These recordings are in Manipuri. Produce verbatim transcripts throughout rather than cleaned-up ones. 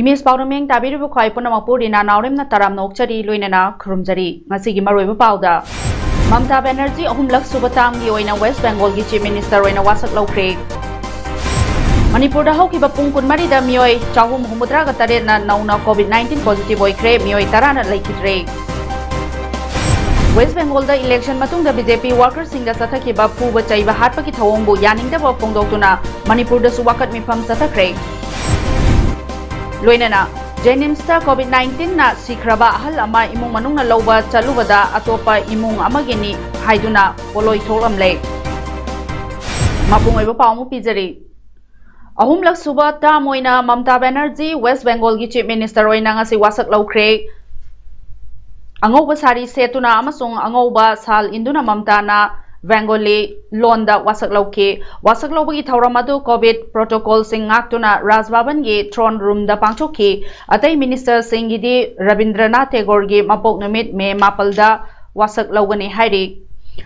ꯏꯃꯦꯖ ꯄꯥꯎꯗꯝ ꯌꯦꯡ ꯇꯥꯕꯤꯔꯤꯕ ꯈ꯭ꯋꯥꯏ ꯄꯨꯝꯅꯃꯛꯄꯨ ꯔꯤꯅꯥ ꯅꯥꯎꯔꯦꯝꯅ ꯇꯔꯥꯝꯅ ꯑꯣꯛꯆꯔꯤ, ꯂꯣꯏꯅꯅ ꯈꯨꯔꯨꯝꯖꯔꯤ꯫ ꯉꯁꯤꯒꯤ ꯃꯔꯨꯑꯣꯏꯕ ꯄꯥꯎꯗ, ꯃꯃꯇꯥ ꯕꯦꯅꯔꯖꯤ ꯑꯍꯨꯝꯂꯛ ꯁꯨꯕ ꯇꯥꯝꯒꯤ ꯑꯣꯏꯅ ꯋꯦꯁ ꯕꯦꯡꯒꯣꯜꯒꯤ ꯆꯤꯐ ꯃꯤꯅꯤꯁꯇꯔ ꯑꯣꯏꯅ ꯋꯥꯁꯛ ꯂꯧꯈ꯭ꯔꯦ꯫ ꯃꯅꯤꯄꯨꯔꯗ ꯍꯧꯈꯤꯕ ꯄꯨꯡ ꯀꯨꯟꯃꯔꯤꯗ ꯃꯤꯑꯣꯏ ꯆꯍꯨꯝ ꯍꯨꯝꯐꯨꯇꯔꯥꯒ ꯇꯔꯦꯠꯅ ꯅꯧꯅ ꯀꯣꯚꯤꯗ ꯅꯥꯏꯟꯇꯤꯟ ꯄꯣꯖꯤꯇꯤꯚ ꯑꯣꯏꯈ꯭ꯔꯦ, ꯃꯤꯑꯣꯏ ꯇꯔꯥꯅ ꯂꯩꯈꯤꯗ꯭ꯔꯦ꯫ ꯋꯦꯁ ꯕꯦꯡꯒꯣꯜꯗ ꯏꯂꯦꯛꯁꯟ ꯃꯇꯨꯡꯗ ꯕꯤ ꯖꯦ ꯄꯤ ꯋꯥꯔꯀꯔꯁꯤꯡꯗ ꯆꯠꯊꯈꯤꯕ ꯐꯨꯕ ꯆꯩꯕ ꯍꯥꯠꯄꯒꯤ ꯊꯧꯑꯣꯡꯕꯨ ꯌꯥꯅꯤꯡꯗꯕ ꯐꯣꯡꯗꯣꯛꯇꯨꯅ ꯃꯅꯤꯄꯨꯔꯗꯁꯨ ꯋꯥꯀꯠ ꯃꯤꯐꯝ ꯆꯠꯊꯈ꯭ꯔꯦ꯫ ꯂꯣꯏꯅꯅ ꯖꯦꯅꯤꯝꯁꯇ ꯀꯣꯚꯤꯗ ꯅꯥꯏꯟꯇꯤꯟꯅ ꯁꯤꯈ꯭ꯔꯕ ꯑꯍꯜ ꯑꯃ ꯏꯃꯨꯡ ꯃꯅꯨꯡꯅ ꯂꯧꯕ ꯆꯠꯂꯨꯕꯗ ꯑꯇꯣꯞꯄ ꯏꯃꯨꯡ ꯑꯃꯒꯤꯅꯤ ꯍꯥꯏꯗꯨꯅ ꯄꯣꯠꯂꯣꯏ ꯊꯣꯛꯂꯝꯂꯦ꯫ ꯃꯄꯨꯡ ꯑꯣꯏꯕ ꯄꯥꯎ ꯑꯃ ꯄꯤꯖꯔꯤ꯫ ꯑꯍꯨꯝꯂꯛ ꯁꯨꯕ ꯇꯥꯝ ꯑꯣꯏꯅ ꯃꯃꯇꯥ ꯕꯦꯅꯔꯖꯤ ꯋꯦꯁ ꯕꯦꯡꯒꯣꯜꯒꯤ ꯆꯤꯐ ꯃꯤꯅꯤꯁꯇꯔ ꯑꯣꯏꯅ ꯉꯁꯤ ꯋꯥꯁꯛ ꯂꯧꯈ꯭ꯔꯦ꯫ ꯑꯉꯧꯕ ꯁꯥꯔꯤ ꯁꯦꯠꯇꯨꯅ ꯑꯃꯁꯨꯡ ꯑꯉꯧꯕ ꯁꯥꯜ ꯏꯟꯗꯨꯅ ꯃꯃꯇꯥꯅ ꯕꯦꯡꯒꯣꯂꯤ ꯂꯣꯟꯗ ꯋꯥꯁꯛ ꯂꯧꯈꯤ꯫ ꯋꯥꯁꯛ ꯂꯧꯕꯒꯤ ꯊꯧꯔꯝ ꯑꯗꯨ ꯀꯣꯚꯤꯗ ꯄ꯭ꯔꯣꯇꯣꯀꯣꯜꯁꯤꯡ ꯉꯥꯛꯇꯨꯅ ꯔꯥꯖ ꯚꯕꯟꯒꯤ ꯊ꯭ꯔꯣꯟ ꯔꯨꯝꯗ ꯄꯥꯡꯊꯣꯛꯈꯤ꯫ ꯑꯇꯩ ꯃꯤꯅꯤꯁꯇꯔꯁꯤꯡꯒꯤꯗꯤ ꯔꯕꯤꯟꯗ꯭ꯔꯅꯥꯊ ꯇꯦꯒꯣꯔꯒꯤ ꯃꯄꯣꯛ ꯅꯨꯃꯤꯠ ꯃꯦ ꯃꯥꯄꯜꯗ ꯋꯥꯁꯛ ꯂꯧꯒꯅꯤ ꯍꯥꯏꯔꯤ꯫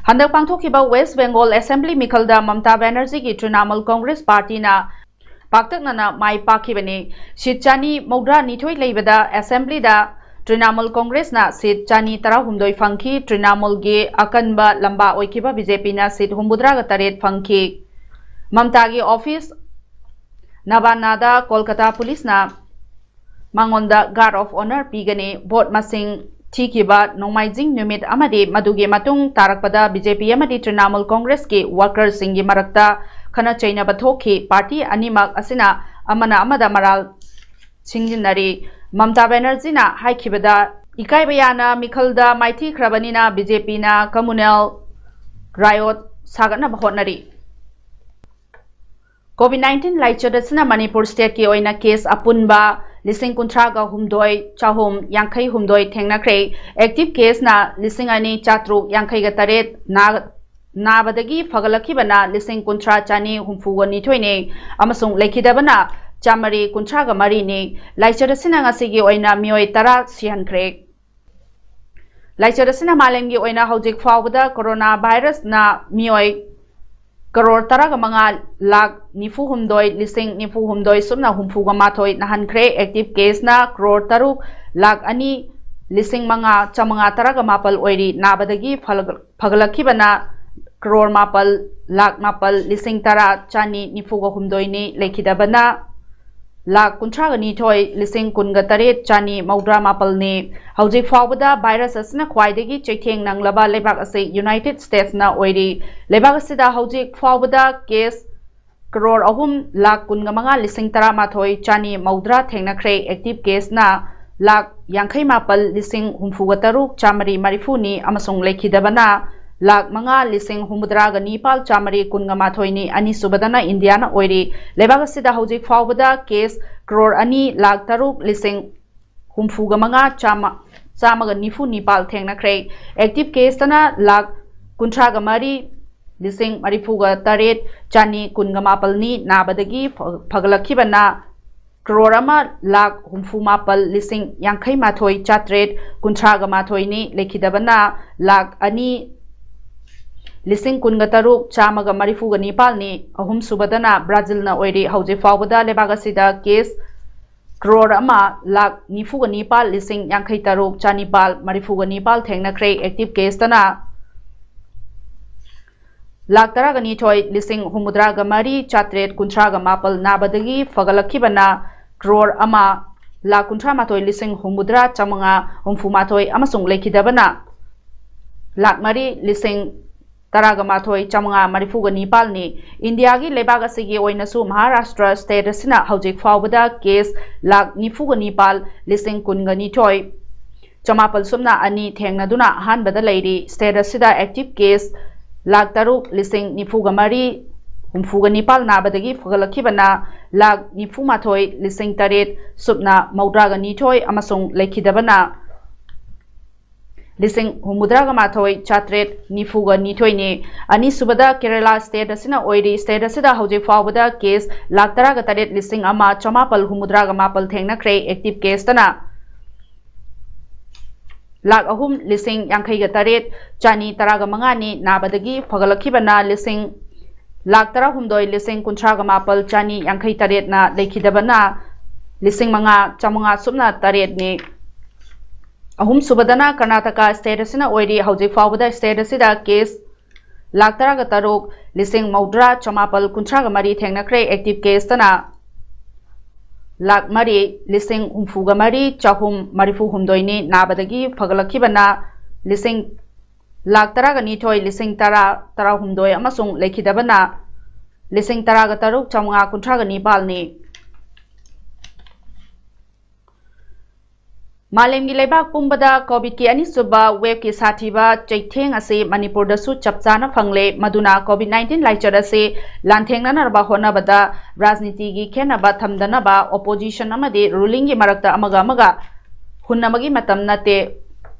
ꯍꯟꯗꯛ ꯄꯥꯡꯊꯣꯛꯈꯤꯕ ꯋꯦꯁ ꯕꯦꯡꯒꯣꯜ ꯑꯦꯁꯦꯝꯕ꯭ꯂꯤ ꯃꯤꯈꯜꯗ ꯃꯃꯇꯥ ꯕꯦꯅꯔꯖꯤꯒꯤ ꯇ꯭ꯔꯤꯅꯥꯃꯨꯜ ꯀꯣꯡꯒ꯭ꯔꯦꯁ ꯄꯥꯔꯇꯤꯅ ꯄꯥꯛꯇꯛꯅꯅ ꯃꯥꯏ ꯄꯥꯛꯈꯤꯕꯅꯤ꯫ ꯁꯤꯠ ꯆꯅꯤ ꯃꯧꯗ꯭ꯔꯥ ꯅꯤꯊꯣꯏ ꯂꯩꯕꯗ ꯑꯦꯁꯦꯝꯕ꯭ꯂꯤꯗ ꯇ꯭ꯔꯤꯅꯥꯃꯨꯜ ꯀꯣꯡꯒ꯭ꯔꯦꯁꯅ ꯁꯤꯠ ꯆꯅꯤ ꯇꯔꯥꯍꯨꯝꯗꯣꯏ ꯐꯪꯈꯤ꯫ ꯇ꯭ꯔꯤꯅꯥꯃꯨꯜꯒꯤ ꯑꯀꯟꯕ ꯂꯝꯕꯥ ꯑꯣꯏꯈꯤꯕ ꯕꯤ ꯖꯦ ꯄꯤꯅ ꯁꯤꯠ ꯍꯨꯝꯐꯨꯇꯔꯥꯒ ꯇꯔꯦꯠ ꯐꯪꯈꯤ꯫ ꯃꯃꯇꯥꯒꯤ ꯑꯣꯐꯤꯁ ꯅꯕꯥꯅꯥꯗ ꯀꯣꯜꯀꯇꯥ ꯄꯨꯂꯤꯁꯅ ꯃꯉꯣꯟꯗ ꯒꯥꯔꯗ ꯑꯣꯐ ꯑꯣꯅꯔ ꯄꯤꯒꯅꯤ꯫ ꯚꯣꯠ ꯃꯁꯤꯡ ꯊꯤꯈꯤꯕ ꯅꯣꯡꯃꯥꯏꯖꯤꯡ ꯅꯨꯃꯤꯠ ꯑꯃꯗꯤ ꯃꯗꯨꯒꯤ ꯃꯇꯨꯡ ꯇꯥꯔꯛꯄꯗ ꯕꯤ ꯖꯦ ꯄꯤ ꯑꯃꯗꯤ ꯇ꯭ꯔꯤꯅꯥꯃꯨꯜ ꯀꯣꯡꯒ꯭ꯔꯦꯁꯀꯤ ꯋꯥꯔꯀꯔꯁꯤꯡꯒꯤ ꯃꯔꯛꯇ ꯈꯠꯅ ꯆꯩꯅꯕ ꯊꯣꯛꯈꯤ꯫ ꯄꯥꯔꯇꯤ ꯑꯅꯤꯃꯛ ꯑꯁꯤꯅ ꯑꯃꯅ ꯑꯃꯗ ꯃꯔꯥꯜ ꯁꯤꯡꯖꯤꯟꯅꯔꯤ꯫ ꯃꯃꯇꯥ ꯕꯦꯅꯔꯖꯤꯅ ꯍꯥꯏꯈꯤꯕꯗ, "ꯏꯀꯥꯏꯕ ꯌꯥꯅ ꯃꯤꯈꯜꯗ ꯃꯥꯏꯊꯤꯈ꯭ꯔꯕꯅꯤꯅ ꯕꯤ ꯖꯦ ꯄꯤꯅ ꯀꯝꯃꯨꯅꯦꯜ ꯔꯥꯏꯑꯣꯠ ꯁꯥꯒꯠꯅꯕ ꯍꯣꯠꯅꯔꯤ"꯫ ꯀꯣꯚꯤꯗ ꯅꯥꯏꯟꯇꯤꯟ ꯂꯥꯏꯆꯠ ꯑꯁꯤꯅ ꯃꯅꯤꯄꯨꯔ ꯁ꯭ꯇꯦꯠꯀꯤ ꯑꯣꯏꯅ ꯀꯦꯁ ꯑꯄꯨꯟꯕ ꯂꯤꯁꯤꯡ ꯀꯨꯟꯊ꯭ꯔꯥꯒ ꯍꯨꯝꯗꯣꯏ ꯆꯍꯨꯝ ꯌꯥꯡꯈꯩ ꯍꯨꯝꯗꯣꯏ ꯊꯦꯡꯅꯈ꯭ꯔꯦ꯫ ꯑꯦꯛꯇꯤꯚ ꯀꯦꯁꯅ ꯂꯤꯁꯤꯡ ꯑꯅꯤ ꯆꯥꯇ꯭ꯔꯨꯛ ꯌꯥꯡꯈꯩꯒ ꯇꯔꯦꯠ, ꯅꯥ-, ꯅꯥꯕꯗꯒꯤ ꯐꯒꯠꯂꯛꯈꯤꯕꯅ ꯂꯤꯁꯤꯡ ꯀꯨꯟꯊ꯭ꯔꯥ ꯆꯥꯅꯤ ꯍꯨꯝꯐꯨꯒ ꯅꯤꯊꯣꯏꯅꯤ ꯑꯃꯁꯨꯡ ꯂꯩꯈꯤꯗꯕꯅ ꯆꯥꯃꯔꯤ ꯀꯨꯟꯊ꯭ꯔꯥꯒ ꯃꯔꯤꯅꯤ꯫ ꯂꯥꯏꯆꯠ ꯑꯁꯤꯅ ꯉꯁꯤꯒꯤ ꯑꯣꯏꯅ ꯃꯤꯑꯣꯏ ꯇꯔꯥ ꯁꯤꯍꯟꯈ꯭ꯔꯦ꯫ ꯂꯥꯏꯆꯠ ꯑꯁꯤꯅ ꯃꯥꯂꯦꯝꯒꯤ ꯑꯣꯏꯅ ꯍꯧꯖꯤꯛ ꯐꯥꯎꯕꯗ ꯀꯣꯔꯣꯅꯥ ꯚꯥꯏꯔꯁꯅ ꯃꯤꯑꯣꯏ ꯀꯔꯣꯔ ꯇꯔꯥꯒ ꯃꯉꯥ ꯂꯥꯈ ꯅꯤꯐꯨ ꯍꯨꯝꯗꯣꯏ ꯂꯤꯁꯤꯡ ꯅꯤꯐꯨ ꯍꯨꯝꯗꯣꯏ ꯁꯨꯞꯅ ꯍꯨꯝꯐꯨꯒ ꯃꯥꯊꯣꯏ ꯅꯥꯍꯟꯈ꯭ꯔꯦ꯫ ꯑꯦꯛꯇꯤꯚ ꯀꯦꯁꯅ ꯀꯔꯣꯔ ꯇꯔꯨꯛ ꯂꯥꯈ ꯑꯅꯤ ꯂꯤꯁꯤꯡ ꯃꯉꯥ ꯆꯥꯃꯉꯥ ꯇꯔꯥꯒ ꯃꯥꯄꯜ ꯑꯣꯏꯔꯤ꯫ ꯅꯥꯕꯗꯒꯤ ꯐꯒꯠꯂꯛꯈꯤꯕꯅ ꯀꯔꯣꯔ ꯃꯥꯄꯜ ꯂꯥꯈ ꯃꯥꯄꯜ ꯂꯤꯁꯤꯡ ꯇꯔꯥ ꯆꯥꯅꯤ ꯅꯤꯐꯨꯒ ꯍꯨꯝꯗꯣꯏꯅꯤ꯫ ꯂꯩꯈꯤꯗꯕꯅ ꯂꯥꯈ ꯀꯨꯟꯊ꯭ꯔꯥꯒ ꯅꯤꯊꯣꯏ ꯂꯤꯁꯤꯡ ꯀꯨꯟꯒ ꯇꯔꯦꯠ ꯆꯥꯅꯤ ꯃꯧꯗ꯭ꯔꯥ ꯃꯥꯄꯜꯅꯤ꯫ ꯍꯧꯖꯤꯛ ꯐꯥꯎꯕꯗ ꯚꯥꯏꯔꯁ ꯑꯁꯤꯅ ꯈ꯭ꯋꯥꯏꯗꯒꯤ ꯆꯩꯊꯦꯡ ꯅꯪꯂꯕ ꯂꯩꯕꯥꯛ ꯑꯁꯤ ꯌꯨꯅꯥꯏꯇꯦꯗ ꯁ꯭ꯇꯦꯠꯁꯅ ꯑꯣꯏꯔꯤ꯫ ꯂꯩꯕꯥꯛ ꯑꯁꯤꯗ ꯍꯧꯖꯤꯛ ꯐꯥꯎꯕꯗ ꯀꯦꯁ ꯀꯔꯣꯔ ꯑꯍꯨꯝ ꯂꯥꯈ ꯀꯨꯟꯒ ꯃꯉꯥ ꯂꯤꯁꯤꯡ ꯇꯔꯥꯃꯥꯊꯣꯏ ꯆꯥꯅꯤ ꯃꯧꯗ꯭ꯔꯥ ꯊꯦꯡꯅꯈ꯭ꯔꯦ꯫ ꯑꯦꯛꯇꯤꯚ ꯀꯦꯁꯅ ꯂꯥꯈ ꯌꯥꯡꯈꯩ ꯃꯥꯄꯜ ꯂꯤꯁꯤꯡ ꯍꯨꯝꯐꯨꯒ ꯇꯔꯨꯛ ꯆꯥꯃꯔꯤ ꯃꯔꯤꯐꯨꯅꯤ ꯑꯃꯁꯨꯡ ꯂꯩꯈꯤꯗꯕꯅ ꯂꯥꯈ ꯃꯉꯥ ꯂꯤꯁꯤꯡ ꯍꯨꯝꯐꯨꯇꯔꯥꯒ ꯅꯤꯄꯥꯜ ꯆꯥꯃꯔꯤ ꯀꯨꯟꯒ ꯃꯥꯊꯣꯏꯅꯤ꯫ ꯑꯅꯤꯁꯨꯕꯗꯅ ꯏꯟꯗꯤꯌꯥꯅ ꯑꯣꯏꯔꯤ꯫ ꯂꯩꯕꯥꯛ ꯑꯁꯤꯗ ꯍꯧꯖꯤꯛ ꯐꯥꯎꯕꯗ ꯀꯦꯁ ꯀꯔꯣꯔ ꯑꯅꯤ ꯂꯥꯈ ꯇꯔꯨꯛ ꯂꯤꯁꯤꯡ ꯍꯨꯝꯐꯨꯒ ꯃꯉꯥ ꯆꯥꯝꯃ, ꯆꯥꯝꯃꯒ ꯅꯤꯐꯨ ꯅꯤꯄꯥꯜ ꯊꯦꯡꯅꯈ꯭ꯔꯦ꯫ ꯑꯦꯛꯇꯤꯚ ꯀꯦꯁꯇꯅ ꯂꯥꯈ ꯀꯨꯟꯊ꯭ꯔꯥꯒ ꯃꯔꯤ ꯂꯤꯁꯤꯡ ꯃꯔꯤꯐꯨꯒ ꯇꯔꯦꯠ ꯆꯥꯅꯤ ꯀꯨꯟꯒ ꯃꯥꯄꯜꯅꯤ꯫ ꯅꯥꯕꯗꯒꯤ ꯐ-, ꯐꯒꯠꯂꯛꯈꯤꯕꯅ ꯀꯔꯣꯔ ꯑꯃ ꯂꯥꯈ ꯍꯨꯝꯐꯨ ꯃꯥꯄꯜ ꯂꯤꯁꯤꯡ ꯌꯥꯡꯈꯩ ꯃꯥꯊꯣꯏ ꯆꯥꯇ꯭ꯔꯦꯠ ꯀꯨꯟꯊ꯭ꯔꯥꯒ ꯃꯥꯊꯣꯏꯅꯤ꯫ ꯂꯩꯈꯤꯗꯕꯅ ꯂꯥꯈ ꯑꯅꯤ ꯂꯤꯁꯤꯡ ꯀꯨꯟꯒ ꯇꯔꯨꯛ ꯆꯥꯝꯃꯒ ꯃꯔꯤꯐꯨꯒ ꯅꯤꯄꯥꯜꯅꯤ꯫ ꯑꯍꯨꯝꯁꯨꯕꯗꯅ ꯕ꯭ꯔꯥꯖꯤꯜꯅ ꯑꯣꯏꯔꯤ꯫ ꯍꯧꯖꯤꯛ ꯐꯥꯎꯕꯗ ꯂꯩꯕꯥꯛ ꯑꯁꯤꯗ ꯀꯦꯁ ꯀꯔꯣꯔ ꯑꯃ ꯂꯥꯈ ꯅꯤꯐꯨꯒ ꯅꯤꯄꯥꯜ ꯂꯤꯁꯤꯡ ꯌꯥꯡꯈꯩ ꯇꯔꯨꯛ ꯆꯥꯅꯤꯄꯥꯜ ꯃꯔꯤꯐꯨꯒ ꯅꯤꯄꯥꯜ ꯊꯦꯡꯅꯈ꯭ꯔꯦ꯫ ꯑꯦꯛꯇꯤꯚ ꯀꯦꯁꯇꯅ ꯂꯥꯈ ꯇꯔꯥꯒ ꯅꯤꯊꯣꯏ ꯂꯤꯁꯤꯡ ꯍꯨꯝꯐꯨꯇꯔꯥꯒ ꯃꯔꯤ ꯆꯥꯇ꯭ꯔꯦꯠ ꯀꯨꯟꯊ꯭ꯔꯥꯒ ꯃꯥꯄꯜ꯫ ꯅꯥꯕꯗꯒꯤ ꯐꯒꯠꯂꯛꯈꯤꯕꯅ ꯀꯔꯣꯔ ꯑꯃ ꯂꯥꯈ ꯀꯨꯟꯊ꯭ꯔꯥ ꯃꯥꯊꯣꯏ ꯂꯤꯁꯤꯡ ꯍꯨꯝꯐꯨꯇꯔꯥ ꯆꯥꯃꯉꯥ ꯍꯨꯝꯐꯨ ꯃꯥꯊꯣꯏ ꯑꯃꯁꯨꯡ ꯂꯩꯈꯤꯗꯕꯅ ꯂꯥꯈ ꯃꯔꯤ ꯂꯤꯁꯤꯡ ꯇꯔꯥꯒ ꯃꯥꯊꯣꯏ ꯆꯥꯃꯉꯥ ꯃꯔꯤꯐꯨꯒ ꯅꯤꯄꯥꯜꯅꯤ꯫ ꯏꯟꯗꯤꯌꯥꯒꯤ ꯂꯩꯕꯥꯛ ꯑꯁꯤꯒꯤ ꯑꯣꯏꯅꯁꯨ ꯃꯍꯥꯔꯥꯁꯇ꯭ꯔ ꯁ꯭ꯇꯦꯠ ꯑꯁꯤꯅ ꯍꯧꯖꯤꯛ ꯐꯥꯎꯕꯗ ꯀꯦꯁ ꯂꯥꯈ ꯅꯤꯐꯨꯒ ꯅꯤꯄꯥꯜ ꯂꯤꯁꯤꯡ ꯀꯨꯟꯒ ꯅꯤꯊꯣꯏ ꯆꯃꯥꯄꯜ ꯁꯨꯞꯅ ꯑꯅꯤ ꯊꯦꯡꯅꯗꯨꯅ ꯑꯍꯥꯟꯕꯗ ꯂꯩꯔꯤ꯫ ꯁ꯭ꯇꯦꯠ ꯑꯁꯤꯗ ꯑꯦꯛꯇꯤꯚ ꯀꯦꯁ ꯂꯥꯈ ꯇꯔꯨꯛ ꯂꯤꯁꯤꯡ ꯅꯤꯐꯨꯒ ꯃꯔꯤ ꯍꯨꯝꯐꯨꯒ ꯅꯤꯄꯥꯜ ꯅꯥꯕꯗꯒꯤ ꯐꯒꯠꯂꯛꯈꯤꯕꯅ ꯂꯥꯈ ꯅꯤꯐꯨ ꯃꯥꯊꯣꯏ ꯂꯤꯁꯤꯡ ꯇꯔꯦꯠ ꯁꯨꯞꯅ ꯃꯧꯗ꯭ꯔꯥꯒ ꯅꯤꯊꯣꯏ ꯑꯃꯁꯨꯡ ꯂꯩꯈꯤꯗꯕꯅ ꯂꯤꯁꯤꯡ ꯍꯨꯝꯐꯨꯇꯔꯥꯒ ꯃꯥꯊꯣꯏ ꯆꯥꯇ꯭ꯔꯦꯠ ꯅꯤꯐꯨꯒ ꯅꯤꯊꯣꯏꯅꯤ꯫ ꯑꯅꯤꯁꯨꯕꯗ ꯀꯦꯔꯂꯥ state ꯑꯁꯤꯅ ꯑꯣꯏꯔꯤ꯫ State ꯑꯁꯤꯗ ꯍꯧꯖꯤꯛ ꯐꯥꯎꯕꯗ case ꯂꯥꯈ ꯇꯔꯥꯒ ꯇꯔꯦꯠ ꯂꯤꯁꯤꯡ ꯑꯃ ꯆꯃꯥꯄꯜ ꯍꯨꯝꯐꯨꯇꯔꯥꯒ ꯃꯥꯄꯜ ꯊꯦꯡꯅꯈ꯭ꯔꯦ꯫ Active caseꯇꯅ ꯂꯥꯈ ꯑꯍꯨꯝ ꯂꯤꯁꯤꯡ ꯌꯥꯡꯈꯩꯒ ꯇꯔꯦꯠ ꯆꯅꯤ ꯇꯔꯥꯒ ꯃꯉꯥꯅꯤ꯫ ꯅꯥꯕꯗꯒꯤ ꯐꯒꯠꯂꯛꯈꯤꯕꯅ ꯂꯤꯁꯤꯡ ꯂꯥꯈ ꯇꯔꯥꯍꯨꯝꯗꯣꯏ ꯂꯤꯁꯤꯡ ꯀꯨꯟꯊ꯭ꯔꯥꯒ ꯃꯥꯄꯜ ꯆꯅꯤ ꯌꯥꯡꯈꯩ ꯇꯔꯦꯠꯅ꯫ ꯂꯩꯈꯤꯗꯕꯅ ꯂꯤꯁꯤꯡ ꯃꯉꯥ ꯆꯥꯃꯉꯥ ꯁꯨꯞꯅ ꯇꯔꯦꯠꯅꯤ꯫ ꯑꯍꯨꯝꯁꯨꯕꯗꯅ ꯀꯔꯅꯥꯇꯀꯥ state ꯑꯁꯤꯅ ꯑꯣꯏꯔꯤ꯫ ꯍꯧꯖꯤꯛ ꯐꯥꯎꯕꯗ state ꯑꯁꯤꯗ case ꯂꯥꯈ ꯇꯔꯥꯒ ꯇꯔꯨꯛ ꯂꯤꯁꯤꯡ ꯃꯧꯗ꯭ꯔꯥ ꯆꯃꯥꯄꯜ ꯀꯨꯟꯊ꯭ꯔꯥꯒ ꯃꯔꯤ ꯊꯦꯡꯅꯈ꯭ꯔꯦ꯫ Active caseꯇꯅ ꯂꯥꯈ ꯃꯔꯤ ꯂꯤꯁꯤꯡ ꯍꯨꯝꯐꯨꯒ ꯃꯔꯤ ꯆꯍꯨꯝ ꯃꯔꯤꯐꯨ ꯍꯨꯝꯗꯣꯏꯅꯤ꯫ ꯅꯥꯕꯗꯒꯤ ꯐꯒꯠꯂꯛꯈꯤꯕꯅ ꯂꯤꯁꯤꯡ ꯂꯥꯈ ꯇꯔꯥꯒ ꯅꯤꯊꯣꯏ ꯂꯤꯁꯤꯡ ꯇꯔꯥ ꯇꯔꯥꯍꯨꯝꯗꯣꯏ ꯑꯃꯁꯨꯡ ꯂꯩꯈꯤꯗꯕꯅ ꯂꯤꯁꯤꯡ ꯇꯔꯥꯒ ꯇꯔꯨꯛ ꯆꯥꯃꯉꯥ ꯀꯨꯟꯊ꯭ꯔꯥꯒ ꯅꯤꯄꯥꯜꯅꯤ꯫ ꯃꯥꯂꯦꯝꯒꯤ ꯂꯩꯕꯥꯛ ꯄꯨꯝꯕꯗ COVIDꯀꯤ ꯑꯅꯤꯁꯨꯕ waveꯀꯤ ꯁꯥꯊꯤꯕ ꯆꯩꯊꯦꯡ ꯑꯁꯤ ꯃꯅꯤꯄꯨꯔꯗꯁꯨ ꯆꯞ ꯆꯥꯅ ꯐꯪꯂꯦ꯫ ꯃꯗꯨꯅ COVID nineteen ꯂꯥꯏꯆꯠ ꯑꯁꯤ ꯂꯥꯟꯊꯦꯡꯅꯅꯕ ꯍꯣꯠꯅꯕꯗ ꯔꯥꯖꯅꯤꯇꯤꯒꯤ ꯈꯦꯟꯅꯕ ꯊꯝꯗꯅꯕ opposition ꯑꯃꯗꯤ rulingꯒꯤ ꯃꯔꯛꯇ ꯑꯃꯒ ꯑꯃꯒ ꯍꯨꯟꯅꯕꯒꯤ ꯃꯇꯝ ꯅꯠꯇꯦ꯫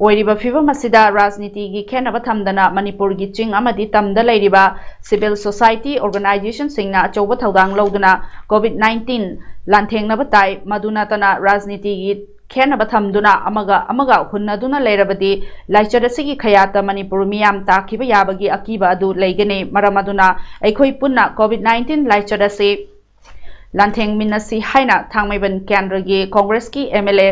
ꯑꯣꯏꯔꯤꯕ ꯐꯤꯕꯝ ꯑꯁꯤꯗ ꯔꯥꯖꯅꯤꯇꯤꯒꯤ ꯈꯦꯟꯅꯕ ꯊꯝꯗꯅ ꯃꯅꯤꯄꯨꯔꯒꯤ ꯆꯤꯡ ꯑꯃꯗꯤ ꯇꯝꯗ ꯂꯩꯔꯤꯕ civil society organizationꯁꯤꯡꯅ ꯑꯆꯧꯕ ꯊꯧꯗꯥꯡ ꯂꯧꯗꯨꯅ COVID nineteen ꯂꯥꯟꯊꯦꯡꯅꯕ ꯇꯥꯏ꯫ ꯃꯗꯨ ꯅꯠꯇꯅ ꯔꯥꯖꯅꯤꯇꯤꯒꯤ ꯈꯦꯟꯅꯕ ꯊꯝꯗꯨꯅ ꯑꯃꯒ ꯑꯃꯒ ꯍꯨꯟꯅꯗꯨꯅ ꯂꯩꯔꯕꯗꯤ ꯂꯥꯏꯆꯠ ꯑꯁꯤꯒꯤ ꯈꯌꯥꯠꯇ ꯃꯅꯤꯄꯨꯔ ꯃꯤꯌꯥꯝ ꯇꯥꯈꯤꯕ ꯌꯥꯕꯒꯤ ꯑꯀꯤꯕ ꯑꯗꯨ ꯂꯩꯒꯅꯤ꯫ ꯃꯔꯝ ꯑꯗꯨꯅ ꯑꯩꯈꯣꯏ ꯄꯨꯟꯅ COVID nineteen ꯂꯥꯏꯆꯠ ꯑꯁꯤ ꯂꯥꯟꯊꯦꯡꯃꯤꯟꯅꯁꯤ ꯍꯥꯏꯅ ꯊꯥꯡꯃꯩꯕꯟ ꯀꯦꯟꯗ꯭ꯔꯒꯤ ꯀꯣꯡꯒ꯭ꯔꯦꯁꯀꯤ MLA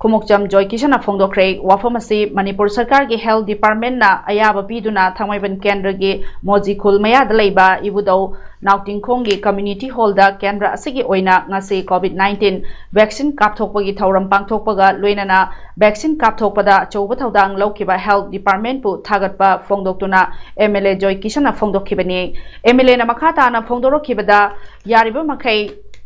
ꯈꯨꯃꯣꯛꯆꯝ ꯖꯣꯏꯀꯤꯁꯟꯅ ꯐꯣꯡꯗꯣꯛꯈ꯭ꯔꯦ꯫ ꯋꯥꯐꯝ ꯑꯁꯤ ꯃꯅꯤꯄꯨꯔ ꯁꯔꯀꯥꯔꯒꯤ health departmentꯅ ꯑꯌꯥꯕ ꯄꯤꯗꯨꯅ ꯊꯥꯡꯃꯩꯕꯟ ꯀꯦꯟꯗ꯭ꯔꯒꯤ ꯃꯣꯖꯤ ꯈꯨꯜ ꯃꯌꯥꯗ ꯂꯩꯕ ꯏꯕꯨꯙꯧ ꯅꯥꯎꯇꯤꯡꯈꯣꯡꯒꯤ community hallꯗ ꯀꯦꯟꯗ꯭ꯔ ꯑꯁꯤꯒꯤ ꯑꯣꯏꯅ ꯉꯁꯤ COVID nineteen vaccine ꯀꯥꯞꯊꯣꯛꯄꯒꯤ ꯊꯧꯔꯝ ꯄꯥꯡꯊꯣꯛꯄꯒ ꯂꯣꯏꯅꯅ vaccine ꯀꯥꯞꯊꯣꯛꯄꯗ ꯑꯆꯧꯕ ꯊꯧꯗꯥꯡ ꯂꯧꯈꯤꯕ health departmentꯄꯨ ꯊꯥꯒꯠꯄ ꯐꯣꯡꯗꯣꯛꯇꯨꯅ MLA ꯖꯣꯏꯀꯤꯁꯟꯅ ꯐꯣꯡꯗꯣꯛꯈꯤꯕꯅꯤ꯫ MLAꯅ ꯃꯈꯥ ꯇꯥꯅ ꯐꯣꯡꯗꯣꯔꯛꯈꯤꯕꯗ, ꯌꯥꯔꯤꯕ ꯃꯈꯩ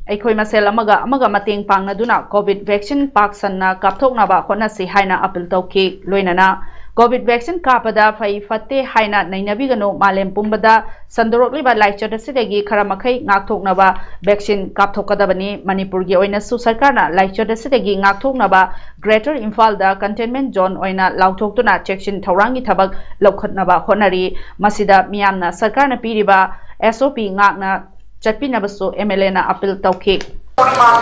ꯑꯩꯈꯣꯏ ꯃꯁꯦꯜ ꯑꯃꯒ ꯑꯃꯒ ꯃꯇꯦꯡ ꯄꯥꯡꯅꯗꯨꯅ COVID vaccine ꯄꯥꯛ ꯁꯟꯅ ꯀꯥꯞꯊꯣꯛꯅꯕ ꯍꯣꯠꯅꯁꯤ ꯍꯥꯏꯅ appeal ꯇꯧꯈꯤ꯫ ꯂꯣꯏꯅꯅ ꯀꯣꯚꯤꯗ ꯚꯦꯛꯁꯤꯟ ꯀꯥꯞꯄꯗ ꯐꯩ ꯐꯠꯇꯦ ꯍꯥꯏꯅ ꯅꯩꯅꯕꯤꯒꯅꯨ꯫ ꯃꯥꯂꯦꯝ ꯄꯨꯝꯕꯗ ꯁꯟꯗꯣꯔꯛꯂꯤꯕ ꯂꯥꯏꯆꯠ ꯑꯁꯤꯗꯒꯤ ꯈꯔ ꯃꯈꯩ ꯉꯥꯛꯊꯣꯛꯅꯕ ꯚꯦꯛꯁꯤꯟ ꯀꯥꯞꯊꯣꯛꯀꯗꯕꯅꯤ꯫ ꯃꯅꯤꯄꯨꯔꯒꯤ ꯑꯣꯏꯅꯁꯨ ꯁꯔꯀꯥꯔꯅ ꯂꯥꯏꯆꯠ ꯑꯁꯤꯗꯒꯤ ꯉꯥꯛꯊꯣꯛꯅꯕ Greater ꯏꯝꯐꯥꯜꯗ containment zone ꯑꯣꯏꯅ ꯂꯥꯎꯊꯣꯛꯇꯨꯅ ꯆꯦꯛꯁꯤꯟ ꯊꯧꯔꯥꯡꯒꯤ ꯊꯕꯛ ꯂꯧꯈꯠꯅꯕ ꯍꯣꯠꯅꯔꯤ꯫ ꯃꯁꯤꯗ ꯃꯤꯌꯥꯝꯅ ꯁꯔꯀꯥꯔꯅ ꯄꯤꯔꯤꯕ S O P ꯉꯥꯛꯅ ꯆꯠꯄꯤꯅꯕꯁꯨ M L Aꯅ appeal ꯇꯧꯈꯤ꯫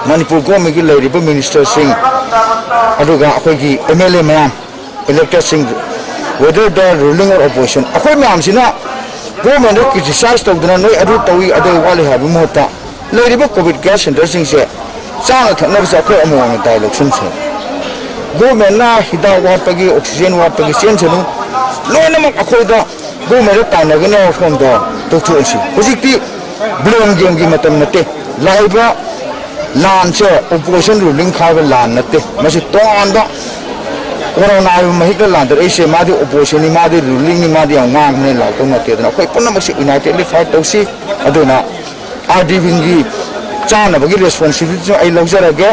ꯃꯅꯤꯄꯨꯔ ꯒꯣꯔꯃꯦꯟꯒꯤ ꯂꯩꯔꯤꯕ ꯃꯤꯅꯤꯁꯇꯔꯁꯤꯡ, ꯑꯗꯨꯒ ꯑꯩꯈꯣꯏꯒꯤ M L A ꯃꯌꯥꯝ, ꯏꯂꯦꯛꯇꯦꯗꯁꯤꯡ, whether the ruling or opposition, ꯑꯩꯈꯣꯏ ꯃꯌꯥꯝꯁꯤꯅ ꯒꯣꯔꯃꯦꯟꯗ criticize ꯇꯧꯗꯅ ꯅꯣꯏ ꯑꯗꯨ ꯇꯧꯏ, ꯑꯗꯨ ꯋꯥꯠꯂꯤ ꯍꯥꯏꯕꯒꯤ ꯃꯍꯨꯠꯇ, ꯂꯩꯔꯤꯕ ꯀꯣꯚꯤꯗ ꯀꯦꯌꯔ ꯁꯦꯟꯇꯔꯁꯤꯡꯁꯦ ꯆꯥꯅ ꯊꯛꯅꯕꯁꯦ ꯑꯩꯈꯣꯏ ꯑꯃꯃꯝꯅ ꯗꯥꯏ ꯂꯧꯁꯤꯟꯁꯦ꯫ ꯒꯣꯔꯃꯦꯟꯅ ꯍꯤꯗꯥꯛ ꯋꯥꯠꯄꯒꯤ, ꯑꯣꯛꯁꯤꯖꯦꯟ ꯋꯥꯠꯄꯒꯤ ꯆꯦꯟꯁꯅꯨ, ꯂꯣꯏꯅꯃꯛ ꯑꯩꯈꯣꯏꯗ ꯒꯣꯔꯃꯦꯟꯗ ꯇꯥꯏꯅꯒꯅꯤ ꯃꯐꯝꯗꯣ ꯇꯣꯛꯊꯣꯛꯑꯁꯤ꯫ ꯍꯧꯖꯤꯛꯇꯤ blame gameꯒꯤ ꯃꯇꯝ ꯅꯠꯇꯦ꯫ ꯂꯥꯛꯏꯕ ꯂꯥꯟꯁꯦ opposition ruling ꯈꯥꯏꯕ ꯂꯥꯟ ꯅꯠꯇꯦ꯫ ꯃꯁꯤ ꯇꯣꯉꯥꯟꯕ ꯀꯣꯔꯣꯅꯥꯒꯤ ꯃꯍꯤꯛꯅ ꯂꯥꯟꯗꯥꯔꯛꯏꯁꯦ꯫ ꯃꯥꯗꯤ oppositionꯅꯤ, ꯃꯥꯗꯤ rulingꯅꯤ, ꯃꯥꯗꯤ ꯌꯥꯝ ꯉꯥꯡꯕꯅꯦ ꯂꯥꯎꯗꯧ ꯅꯠꯇꯦ꯫ ꯑꯗꯨꯅ ꯑꯩꯈꯣꯏ ꯄꯨꯝꯅꯃꯛꯁꯦ unitedly fight ꯇꯧꯁꯤ꯫ ꯑꯗꯨꯅ R D Wingꯒꯤ ꯆꯥꯅꯕꯒꯤ responsibilityꯁꯨ ꯑꯩ ꯂꯧꯖꯔꯒꯦ꯫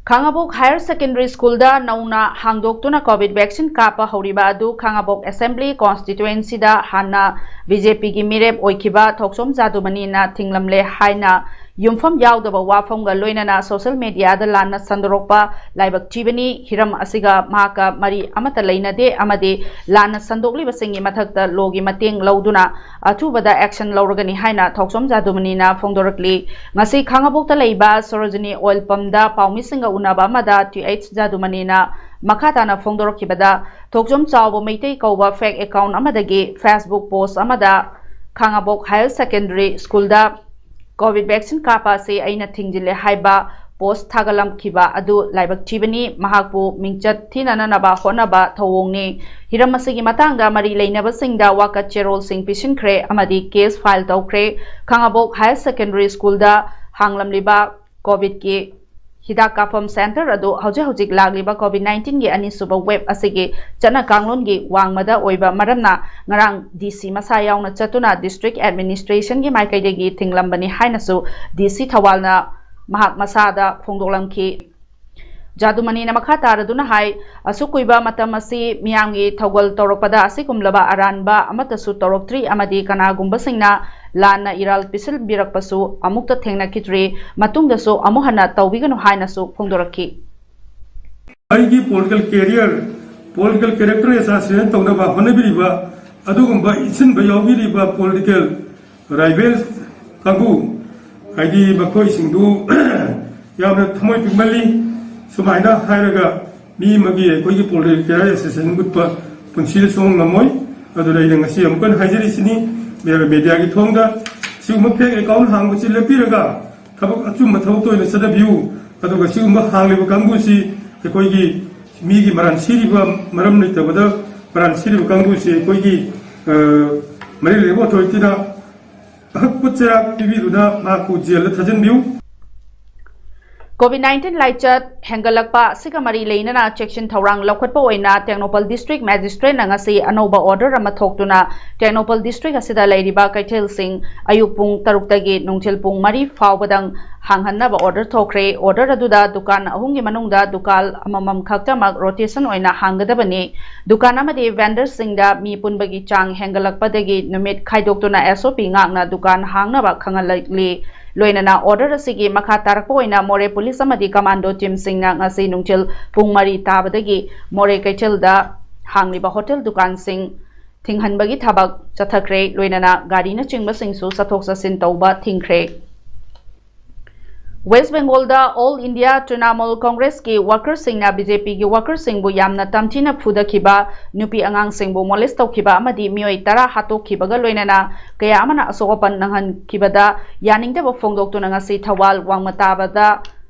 ꯈꯥꯉꯕꯣꯛ Higher Secondary Schoolꯗ ꯅꯧꯅ ꯍꯥꯡꯗꯣꯛꯇꯨꯅ ꯀꯣꯚꯤꯗ ꯚꯦꯛꯁꯤꯟ ꯀꯥꯞꯄ ꯍꯧꯔꯤꯕ ꯑꯗꯨ ꯈꯥꯉꯕꯣꯛ Assembly Constituencyꯗ ꯍꯥꯟꯅ B J Pꯒꯤ ꯃꯤꯔꯦꯞ ꯑꯣꯏꯈꯤꯕ ꯊꯣꯛꯆꯣꯝ ꯖꯥꯗꯨꯃꯅꯤꯅ ꯊꯤꯡꯂꯝꯂꯦ ꯍꯥꯏꯅ ꯌꯨꯝꯐꯝ ꯌꯥꯎꯗꯕ ꯋꯥꯐꯝꯒ ꯂꯣꯏꯅꯅ social mediaꯗ ꯂꯥꯟꯅ ꯁꯟꯗꯣꯔꯛꯄ ꯂꯥꯏꯕꯛ ꯊꯤꯕꯅꯤ꯫ ꯍꯤꯔꯝ ꯑꯁꯤꯒ ꯃꯍꯥꯛꯀ ꯃꯔꯤ ꯑꯃꯠꯇ ꯂꯩꯅꯗꯦ ꯑꯃꯗꯤ ꯂꯥꯟꯅ ꯁꯟꯗꯣꯛꯂꯤꯕꯁꯤꯡꯒꯤ ꯃꯊꯛꯇ lawꯒꯤ ꯃꯇꯦꯡ ꯂꯧꯗꯨꯅ ꯑꯊꯨꯕꯗ action ꯂꯧꯔꯒꯅꯤ ꯍꯥꯏꯅ ꯊꯣꯛꯆꯣꯝ ꯖꯥꯗꯨꯃꯅꯤꯅ ꯐꯣꯡꯗꯣꯔꯛꯂꯤ꯫ ꯉꯁꯤ ꯈꯥꯉꯕꯣꯛꯇ ꯂꯩꯕ ꯁꯣꯔꯣꯖꯤꯅꯤ oil pumpꯗ ꯄꯥꯎꯃꯤꯁꯤꯡꯒ ꯎꯅꯕ ꯑꯃꯗ Th ꯖꯥꯗꯨꯃꯅꯤꯅ ꯃꯈꯥ ꯇꯥꯅ ꯐꯣꯡꯗꯣꯔꯛꯈꯤꯕꯗ, ꯊꯣꯛꯆꯣꯝ ꯆꯥꯎꯕ ꯃꯩꯇꯩ ꯀꯧꯕ fake account ꯑꯃꯗꯒꯤ Facebook post ꯑꯃꯗ ꯈꯥꯉꯕꯣꯛ Higher Secondary Schoolꯗ ꯀꯣꯚꯤꯗ ꯚꯦꯛꯁꯤꯟ ꯀꯥꯞꯄ ꯑꯁꯤ ꯑꯩꯅ ꯊꯤꯡꯖꯤꯜꯂꯦ ꯍꯥꯏꯕ post ꯊꯥꯒꯠꯂꯝꯈꯤꯕ ꯑꯗꯨ ꯂꯥꯏꯕꯛ ꯊꯤꯕꯅꯤ꯫ ꯃꯍꯥꯛꯄꯨ ꯃꯤꯡꯆꯠ ꯊꯤꯅꯅꯕ ꯍꯣꯠꯅꯕ ꯊꯧꯑꯣꯡꯅꯤ꯫ ꯍꯤꯔꯝ ꯑꯁꯤꯒꯤ ꯃꯇꯥꯡꯗ ꯃꯔꯤ ꯂꯩꯅꯕꯁꯤꯡꯗ ꯋꯥꯀꯠ ꯆꯦꯔꯣꯜꯁꯤꯡ ꯄꯤꯁꯤꯟꯈ꯭ꯔꯦ ꯑꯃꯗꯤ case file ꯇꯧꯈ꯭ꯔꯦ꯫ ꯈꯥꯉꯕꯣꯛ Higher Secondary Schoolꯗ ꯍꯥꯡꯂꯝꯂꯤꯕ ꯀꯣꯚꯤꯗꯀꯤ ꯍꯤꯗꯥꯛ ꯀꯥꯞꯐꯝ center ꯑꯗꯨ ꯍꯧꯖꯤꯛ ꯍꯧꯖꯤꯛ ꯂꯥꯛꯂꯤꯕ ꯀꯣꯚꯤꯗ ꯅꯥꯏꯟꯇꯤꯟꯒꯤ ꯑꯅꯤꯁꯨꯕ wave ꯑꯁꯤꯒꯤ ꯆꯠꯅ ꯀꯥꯡꯂꯣꯟꯒꯤ ꯋꯥꯡꯃꯗ ꯑꯣꯏꯕ ꯃꯔꯝꯅ, ꯉꯔꯥꯡ D C ꯃꯁꯥ ꯌꯥꯎꯅ ꯆꯠꯇꯨꯅ district administrationꯒꯤ ꯃꯥꯏꯀꯩꯗꯒꯤ ꯊꯤꯡꯂꯝꯕꯅꯤ ꯍꯥꯏꯅꯁꯨ D C ꯊꯧꯕꯥꯜꯅ ꯃꯍꯥꯛ ꯃꯁꯥꯗ ꯐꯣꯡꯗꯣꯛꯂꯝꯈꯤ꯫ ꯖꯥꯗꯨꯃꯅꯤꯅ ꯃꯈꯥ ꯇꯥꯔꯗꯨꯅ ꯍꯥꯏ, ꯑꯁꯨꯛ ꯀꯨꯏꯕ ꯃꯇꯝ ꯑꯁꯤ ꯃꯤꯌꯥꯝꯒꯤ ꯊꯧꯒꯜ ꯇꯧꯔꯛꯄꯗ ꯑꯁꯤꯒꯨꯝꯂꯕ ꯑꯔꯥꯟꯕ ꯑꯃꯠꯇꯁꯨ ꯇꯧꯔꯛꯇ꯭ꯔꯤ ꯑꯃꯗꯤ ꯀꯅꯥꯒꯨꯝꯕꯁꯤꯡꯅ ꯂꯥꯟꯅ ꯏꯔꯥꯜ ꯄꯤꯁꯤꯟꯕꯤꯔꯛꯄꯁꯨ ꯑꯃꯨꯛꯇ ꯊꯦꯡꯅꯈꯤꯗ꯭ꯔꯤ, ꯃꯇꯨꯡꯗꯁꯨ ꯑꯃꯨꯛ ꯍꯟꯅ ꯇꯧꯕꯤꯒꯅꯨ ꯍꯥꯏꯅꯁꯨ ꯐꯣꯡꯗꯣꯔꯛꯈꯤ꯫ ꯑꯩꯒꯤ political career, political character assassination ꯇꯧꯅꯕ ꯍꯣꯠꯅꯕꯤꯔꯤꯕ ꯑꯗꯨꯒꯨꯝꯕ ꯏꯟꯁꯤꯟꯕ ꯌꯥꯎꯕꯤꯔꯤꯕ political rivals ꯀꯥꯡꯕꯨ, ꯍꯥꯏꯗꯤ ꯃꯈꯣꯏꯁꯤꯡꯗꯨ ꯌꯥꯝꯅ ꯊꯃꯣꯏ ꯄꯤꯛꯃꯜꯂꯤ꯫ ꯁꯨꯃꯥꯏꯅ ꯍꯥꯏꯔꯒ ꯃꯤ ꯑꯃꯒꯤ ꯑꯩꯈꯣꯏꯒꯤ political career assassination ꯎꯠꯄ ꯄꯨꯟꯁꯤꯗ ꯁꯨꯡꯉꯝ ꯉꯝꯃꯣꯏ꯫ ꯑꯗꯨꯅ ꯑꯩꯅ ꯉꯁꯤ ꯑꯃꯨꯛꯀ ꯍꯟꯅ ꯍꯥꯏꯖꯔꯤꯁꯤꯅꯤ, ꯃꯦ-, mediaꯒꯤ ꯊꯣꯡꯗ ꯁꯤꯒꯨꯝꯕ fake account ꯍꯥꯡꯕꯁꯤ ꯂꯦꯞꯄꯤꯔꯒ ꯊꯕꯛ ꯑꯆꯨꯝꯕ ꯊꯕꯛꯇ ꯑꯣꯏꯅ ꯆꯠꯅꯕꯤꯌꯨ꯫ ꯑꯗꯨꯒ ꯁꯤꯒꯨꯝꯕ ꯍꯥꯡꯂꯤꯕ ꯀꯥꯡꯕꯨꯁꯤ ꯑꯩꯈꯣꯏꯒꯤ ꯃꯤꯒꯤ ꯃꯔꯥꯟ ꯁꯤꯔꯤꯕ, ꯃꯔꯝ ꯂꯩꯇꯕꯗ ꯃꯔꯥꯟ ꯁꯤꯔꯤꯕ ꯀꯥꯡꯕꯨꯁꯤ ꯑꯩꯈꯣꯏꯒꯤ, ꯑ, ꯃꯔꯤ ꯂꯩꯅꯕ authorityꯅ ꯑꯍꯛꯄ ꯆꯩꯔꯥꯛ ꯄꯤꯕꯤꯗꯨꯅ ꯃꯍꯥꯛꯄꯨ jailꯗ ꯊꯥꯖꯤꯟꯕꯤꯌꯨ꯫ COVID nineteen ꯂꯥꯏꯆꯠ ꯍꯦꯟꯒꯠꯂꯛꯄ ꯑꯁꯤꯒ ꯃꯔꯤ ꯂꯩꯅꯅ ꯆꯦꯛꯁꯤꯟ ꯊꯧꯔꯥꯡ ꯂꯧꯈꯠꯄ ꯑꯣꯏꯅ ꯇꯦꯡꯅꯧꯄꯜ district magistrateꯅ ꯉꯁꯤ ꯑꯅꯧꯕ order ꯑꯃ ꯊꯣꯛꯇꯨꯅ ꯇꯦꯡꯅꯧꯄꯜ district ꯑꯁꯤꯗ ꯂꯩꯔꯤꯕ ꯀꯩꯊꯦꯜꯁꯤꯡ ꯑꯌꯨꯛ ꯄꯨꯡ ꯇꯔꯨꯛꯇꯒꯤ ꯅꯨꯡꯊꯤꯜ ꯄꯨꯡ ꯃꯔꯤ ꯐꯥꯎꯕꯗꯪ ꯍꯥꯡꯍꯟꯅꯕ order ꯊꯣꯛꯈ꯭ꯔꯦ꯫ Order ꯑꯗꯨꯗ ꯗꯨꯀꯥꯟ ꯑꯍꯨꯝꯒꯤ ꯃꯅꯨꯡꯗ ꯗꯨꯀꯥꯟ ꯑꯃꯃꯝ ꯈꯛꯇꯃꯛ rotation ꯑꯣꯏꯅ ꯍꯥꯡꯒꯗꯕꯅꯤ꯫ ꯗꯨꯀꯥꯟ ꯑꯃꯗꯤ vendorꯁꯤꯡꯗ ꯃꯤ ꯄꯨꯟꯕꯒꯤ ꯆꯥꯡ ꯍꯦꯟꯒꯠꯂꯛꯄꯗꯒꯤ ꯅꯨꯃꯤꯠ ꯈꯥꯏꯗꯣꯛꯇꯨꯅ SOP ꯉꯥꯛꯅ ꯗꯨꯀꯥꯟ ꯍꯥꯡꯅꯕ ꯈꯪꯍꯜꯂꯛꯂꯤ꯫ ꯂꯣꯏꯅꯅ order ꯑꯁꯤꯒꯤ ꯃꯈꯥ ꯇꯥꯔꯛꯄ ꯑꯣꯏꯅ ꯃꯣꯔꯦ police ꯑꯃꯗꯤ commando teamꯁꯤꯡꯅ ꯉꯁꯤ ꯅꯨꯡꯊꯤꯜ ꯄꯨꯡ ꯃꯔꯤ ꯇꯥꯕꯗꯒꯤ ꯃꯣꯔꯦ ꯀꯩꯊꯦꯜꯗ ꯍꯥꯡꯂꯤꯕ hotel ꯗꯨꯀꯥꯟꯁꯤꯡ ꯊꯤꯡꯍꯟꯕꯒꯤ ꯊꯕꯛ ꯆꯠꯊꯈ꯭ꯔꯦ꯫ ꯂꯣꯏꯅꯅ ꯒꯥꯔꯤꯅꯆꯤꯡꯕꯁꯤꯡꯁꯨ ꯆꯠꯊꯣꯛ ꯆꯠꯁꯤꯟ ꯇꯧꯕ ꯊꯤꯡꯈ꯭ꯔꯦ꯫ West Bengalꯗ All India Trinamool Congressꯀꯤ workerꯁꯤꯡꯅ BJPꯒꯤ workerꯁꯤꯡꯕꯨ ꯌꯥꯝꯅ ꯇꯝꯊꯤꯅ ꯐꯨꯗꯈꯤꯕ, ꯅꯨꯄꯤ ꯑꯉꯥꯡꯁꯤꯡꯕꯨ molest ꯇꯧꯈꯤꯕ ꯑꯃꯗꯤ ꯃꯤꯑꯣꯏ ꯇꯔꯥ ꯍꯥꯠꯇꯣꯛꯈꯤꯕꯒ ꯂꯣꯏꯅꯅ ꯀꯌꯥ ꯑꯃꯅ ꯑꯁꯣꯛ ꯑꯄꯟ ꯅꯪꯍꯟꯈꯤꯕꯗ ꯌꯥꯅꯤꯡꯗꯕ ꯐꯣꯡꯗꯣꯛꯇꯨꯅ ꯉꯁꯤ ꯊꯧꯕꯥꯜ ꯋꯥꯡꯃ ꯇꯥꯕꯗ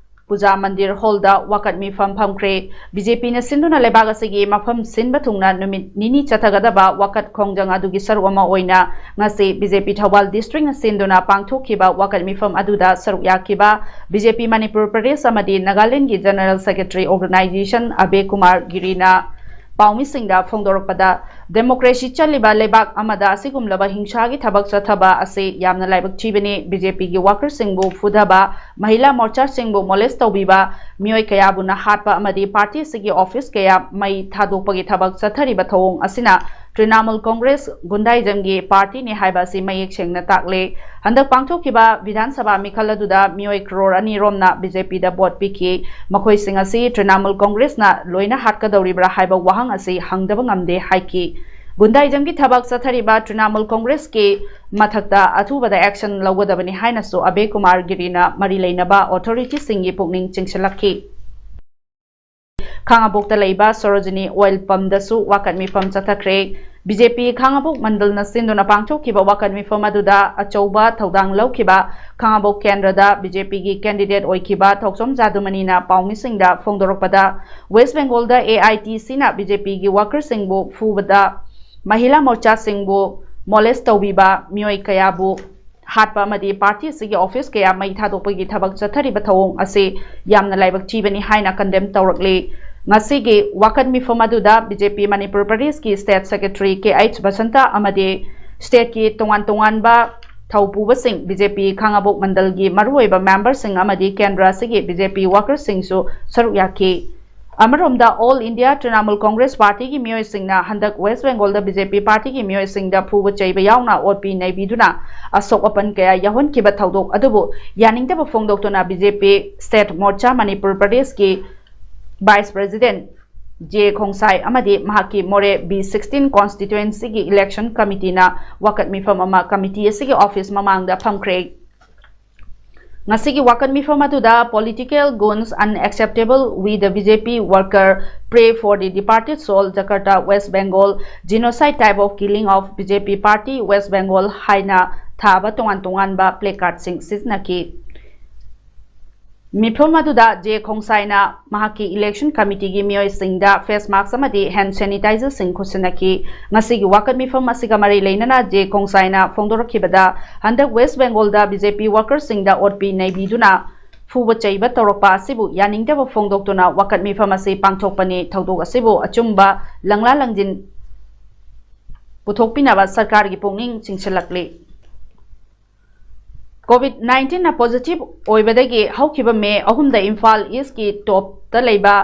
ꯄꯨꯖꯥ ꯃꯟꯗꯤꯔ hallꯗ ꯋꯥꯀꯠ ꯃꯤꯐꯝ ꯐꯝꯈ꯭ꯔꯦ꯫ BJPꯅ ꯁꯤꯟꯗꯨꯅ ꯂꯩꯕꯥꯛ ꯑꯁꯤꯒꯤ ꯃꯐꯝ ꯁꯤꯟꯕ ꯊꯨꯡꯅ ꯅꯨꯃꯤꯠ ꯅꯤꯅꯤ ꯆꯠꯊꯒꯗꯕ ꯋꯥꯀꯠ ꯈꯣꯡꯖꯪ ꯑꯗꯨꯒꯤ ꯁꯔꯨꯛ ꯑꯃ ꯑꯣꯏꯅ ꯉꯁꯤ BJP ꯊꯧꯕꯥꯜ districtꯅ ꯁꯤꯟꯗꯨꯅ ꯄꯥꯡꯊꯣꯛꯈꯤꯕ ꯋꯥꯀꯠ ꯃꯤꯐꯝ ꯑꯗꯨꯗ ꯁꯔꯨꯛ ꯌꯥꯈꯤꯕ BJP ꯃꯅꯤꯄꯨꯔ ꯄ꯭ꯔꯗꯦꯁ ꯑꯃꯗꯤ ꯅꯥꯒꯥꯂꯦꯟꯗꯒꯤ general secretary organisation ꯑꯕꯦ ꯀꯨꯃꯥꯔ ꯒꯤꯔꯤꯅ ꯄꯥꯎꯃꯤꯁꯤꯡꯗ ꯐꯣꯡꯗꯣꯔꯛꯄꯗ, ꯗꯦꯃꯣꯀ꯭ꯔꯦꯁꯤ ꯆꯠꯂꯤꯕ ꯂꯩꯕꯥꯛ ꯑꯃꯗ ꯑꯁꯤꯒꯨꯝꯂꯕ ꯍꯤꯡꯁꯥꯒꯤ ꯊꯕꯛ ꯆꯠꯊꯕ ꯑꯁꯤ ꯌꯥꯝꯅ ꯂꯥꯏꯕꯛ ꯊꯤꯕꯅꯤ꯫ ꯕꯤ ꯖꯦ ꯄꯤꯒꯤ ꯋꯥꯀꯔꯁꯤꯡꯕꯨ ꯐꯨꯊꯕ, ꯃꯍꯤꯂꯥ ꯃꯣꯔꯆꯥꯁꯤꯡꯕꯨ ꯃꯣꯂꯦꯁ ꯇꯧꯕꯤꯕ, ꯃꯤꯑꯣꯏ ꯀꯌꯥꯕꯨ ꯅꯍꯥꯠꯄ ꯑꯃꯗꯤ ꯄꯥꯔꯇꯤ ꯑꯁꯤꯒꯤ ꯑꯣꯐꯤꯁ ꯀꯌꯥ ꯃꯩ ꯊꯥꯗꯣꯛꯄꯒꯤ ꯊꯕꯛ ꯆꯠꯊꯔꯤꯕ ꯊꯧꯑꯣꯡ ꯑꯁꯤꯅ ꯇ꯭ꯔꯤꯅꯥꯃꯨꯜ ꯀꯣꯡꯒ꯭ꯔꯦꯁ ꯒꯨꯟꯗꯥꯏꯖꯝꯒꯤ ꯄꯥꯔꯇꯤꯅꯤ ꯍꯥꯏꯕ ꯑꯁꯤ ꯃꯌꯦꯛ ꯁꯦꯡꯅ ꯇꯥꯛꯂꯦ꯫ ꯍꯟꯗꯛ ꯄꯥꯡꯊꯣꯛꯈꯤꯕ ꯕꯤꯙꯥꯟ ꯁꯚꯥ ꯃꯤꯈꯜ ꯑꯗꯨꯗ ꯃꯤꯑꯣꯏ ꯀ꯭ꯔꯣꯔ ꯑꯅꯤ ꯔꯣꯝꯅ ꯕꯤ ꯖꯦ ꯄꯤꯗ ꯚꯣꯠ ꯄꯤꯈꯤ꯫ ꯃꯈꯣꯏꯁꯤꯡ ꯑꯁꯤ ꯇ꯭ꯔꯤꯅꯥꯃꯨꯜ ꯀꯣꯡꯒ꯭ꯔꯦꯁꯅ ꯂꯣꯏꯅ ꯍꯥꯠꯀꯗꯧꯔꯤꯕ꯭ꯔꯥ ꯍꯥꯏꯕ ꯋꯥꯍꯪ ꯑꯁꯤ ꯍꯪꯗꯕ ꯉꯝꯗꯦ ꯍꯥꯏꯈꯤ꯫ ꯒꯨꯟꯗꯥꯏꯖꯝꯒꯤ ꯊꯕꯛ ꯆꯠꯊꯔꯤꯕ ꯇ꯭ꯔꯤꯅꯥꯃꯨꯜ ꯀꯣꯡꯒ꯭ꯔꯦꯁꯀꯤ ꯃꯊꯛꯇ ꯑꯊꯨꯕꯗ action ꯂꯧꯒꯗꯕꯅꯤ ꯍꯥꯏꯅꯁꯨ ꯑꯕꯦ ꯀꯨꯃꯥꯔ ꯒꯤꯔꯤꯅ ꯃꯔꯤ ꯂꯩꯅꯕ ꯑꯣꯊꯣꯔꯤꯇꯤꯁꯤꯡꯒꯤ ꯄꯨꯛꯅꯤꯡ ꯆꯤꯡꯁꯤꯜꯂꯛꯈꯤ꯫ ꯈꯥꯉꯕꯣꯛꯇ ꯂꯩꯕ ꯁꯣꯔꯣꯖꯤꯅꯤ ꯑꯣꯏꯜ ꯄꯝꯗꯁꯨ ꯋꯥꯀꯠ ꯃꯤꯐꯝ ꯆꯠꯊꯈ꯭ꯔꯦ꯫ ꯕꯤ ꯖꯦ ꯄꯤ ꯈꯥꯉꯕꯣꯛ ꯃꯟꯗꯜꯅ ꯁꯤꯟꯗꯨꯅ ꯄꯥꯡꯊꯣꯛꯈꯤꯕ ꯋꯥꯀꯠ ꯃꯤꯐꯝ ꯑꯗꯨꯗ ꯑꯆꯧꯕ ꯊꯧꯗꯥꯡ ꯂꯧꯈꯤꯕ ꯈꯥꯉꯕꯣꯛ ꯀꯦꯟꯗ꯭ꯔꯗ ꯕꯤ ꯖꯦ ꯄꯤꯒꯤ candidate ꯑꯣꯏꯈꯤꯕ ꯊꯣꯛꯆꯣꯝ ꯖꯥꯗꯨꯃꯅꯤꯅ ꯄꯥꯎꯃꯤꯁꯤꯡꯗ ꯐꯣꯡꯗꯣꯔꯛꯄꯗ, ꯋꯦꯁ ꯕꯦꯡꯒꯣꯜꯗ ꯑꯦ ꯑꯥꯏ ꯇꯤ ꯁꯤꯅ ꯕꯤ ꯖꯦ ꯄꯤꯒꯤ ꯋꯥꯀꯔꯁꯤꯡꯕꯨ ꯐꯨꯕꯗ, ꯃꯍꯤꯂꯥ ꯃꯣꯔꯆꯥꯁꯤꯡꯕꯨ ꯃꯣꯂꯦꯁ ꯇꯧꯕꯤꯕ, ꯃꯤꯑꯣꯏ ꯀꯌꯥꯕꯨ ꯍꯥꯠꯄ ꯑꯃꯗꯤ ꯄꯥꯔꯇꯤ ꯑꯁꯤꯒꯤ ꯑꯣꯐꯤꯁ ꯀꯌꯥ ꯃꯩ ꯊꯥꯗꯣꯛꯄꯒꯤ ꯊꯕꯛ ꯆꯠꯊꯔꯤꯕ ꯊꯧꯑꯣꯡ ꯑꯁꯤ ꯌꯥꯝꯅ ꯂꯥꯏꯕꯛ ꯊꯤꯕꯅꯤ ꯍꯥꯏꯅ condemn ꯇꯧꯔꯛꯂꯤ꯫ ꯉꯁꯤꯒꯤ ꯋꯥꯀꯠ ꯃꯤꯐꯝ ꯑꯗꯨꯗ ꯕꯤ ꯖꯦ ꯄꯤ ꯃꯅꯤꯄꯨꯔ ꯄ꯭ꯔꯗꯦꯁꯀꯤ state secretary ꯀꯦ ꯑꯩꯆ ꯕꯁꯟꯇ ꯑꯃꯗꯤ stateꯀꯤ ꯇꯣꯉꯥꯟ ꯇꯣꯉꯥꯟꯕ ꯊꯧꯄꯨꯕꯁꯤꯡ, ꯕꯤ ꯖꯦ ꯄꯤ ꯈꯥꯉꯕꯣꯛ ꯃꯟꯗꯜꯒꯤ ꯃꯔꯨꯑꯣꯏꯕ memberꯁꯤꯡ ꯑꯃꯗꯤ ꯀꯦꯟꯗ꯭ꯔ ꯑꯁꯤꯒꯤ ꯕꯤ ꯖꯦ ꯄꯤ workerꯁꯤꯡꯁꯨ ꯁꯔꯨꯛ ꯌꯥꯈꯤ꯫ ꯑꯃꯔꯣꯝꯗ, All India Trinamool Congress Partyꯒꯤ ꯃꯤꯑꯣꯏꯁꯤꯡꯅ ꯍꯟꯗꯛ ꯋꯦꯁ ꯕꯦꯡꯒꯣꯜꯗ ꯕꯤ ꯖꯦ ꯄꯤ ꯄꯥꯔꯇꯤꯒꯤ ꯃꯤꯑꯣꯏꯁꯤꯡꯗ ꯐꯨꯕ ꯆꯩꯕ ꯌꯥꯎꯅ ꯑꯣꯠꯄꯤ ꯅꯩꯕꯤꯗꯨꯅ ꯑꯁꯣꯛ ꯑꯄꯟ ꯀꯌꯥ ꯌꯥꯎꯍꯟꯈꯤꯕ ꯊꯧꯗꯣꯛ ꯑꯗꯨꯕꯨ ꯌꯥꯅꯤꯡꯗꯕ ꯐꯣꯡꯗꯣꯛꯇꯨꯅ ꯕꯤ ꯖꯦ ꯄꯤ state ꯃꯣꯔꯆꯥ ꯃꯅꯤꯄꯨꯔ ꯄ꯭ꯔꯗꯦꯁꯀꯤ vice president ꯖꯦ ꯈꯣꯡꯁꯥꯏ ꯑꯃꯗꯤ ꯃꯍꯥꯛꯀꯤ ꯃꯣꯔꯦ B sixteen constituencyꯒꯤ election committeeꯅ ꯋꯥꯀꯠ ꯃꯤꯐꯝ ꯑꯃ committee ꯑꯁꯤꯒꯤ office ꯃꯃꯥꯡꯗ ꯐꯝꯈ꯭ꯔꯦ꯫ ꯉꯁꯤꯒꯤ ꯋꯥꯀꯠ ꯃꯤꯐꯝ ꯑꯗꯨꯗ political goons unacceptable, we the B J P worker pray for the departed soul, Jakarta, West Bengal, genocide type of killing of B J P party, West Bengal ꯍꯥꯏꯅ ꯊꯥꯕ ꯇꯣꯉꯥꯟ ꯇꯣꯉꯥꯟꯕ placardꯁꯤꯡ ꯁꯤꯖꯤꯟꯅꯈꯤ꯫ ꯃꯤꯐꯝ ꯑꯗꯨꯗ ꯖꯦ ꯈꯣꯡꯁꯥꯏꯅ ꯃꯍꯥꯛꯀꯤ election committeeꯒꯤ ꯃꯤꯑꯣꯏꯁꯤꯡꯗ face mask ꯑꯃꯗꯤ hand sanitizerꯁꯤꯡ ꯈꯨꯠꯁꯤꯟꯅꯈꯤ꯫ ꯉꯁꯤꯒꯤ ꯋꯥꯀꯠ ꯃꯤꯐꯝ ꯑꯁꯤꯒ ꯃꯔꯤ ꯂꯩꯅꯅ ꯖꯦ ꯈꯣꯡꯁꯥꯏꯅ ꯐꯣꯡꯗꯣꯔꯛꯈꯤꯕꯗ, ꯍꯟꯗꯛ ꯋꯦꯁ ꯕꯦꯡꯒꯣꯜꯗ B J P workerꯁꯤꯡꯗ ꯑꯣꯠꯄꯤ ꯅꯩꯕꯤꯗꯨꯅ ꯐꯨꯕ ꯆꯩꯕ ꯇꯧꯔꯛꯄ ꯑꯁꯤꯕꯨ ꯌꯥꯅꯤꯡꯗꯕ ꯐꯣꯡꯗꯣꯛꯇꯨꯅ ꯋꯥꯀꯠ ꯃꯤꯐꯝ ꯑꯁꯤ ꯄꯥꯡꯊꯣꯛꯄꯅꯤ꯫ ꯊꯧꯗꯣꯛ ꯑꯁꯤꯕꯨ ꯑꯆꯨꯝꯕ ꯂꯪꯂꯥ ꯂꯪꯖꯤꯟ ꯄꯨꯊꯣꯛꯄꯤꯅꯕ ꯁꯔꯀꯥꯔꯒꯤ ꯄꯨꯛꯅꯤꯡ ꯆꯤꯡꯁꯤꯜꯂꯛꯂꯤ꯫ COVID nineteenꯅ positive ꯑꯣꯏꯕꯗꯒꯤ ꯍꯧꯈꯤꯕ May ꯑꯍꯨꯝꯗ ꯏꯝꯐꯥꯜ Eastꯀꯤ ꯇꯣꯞꯇ ꯂꯩꯕ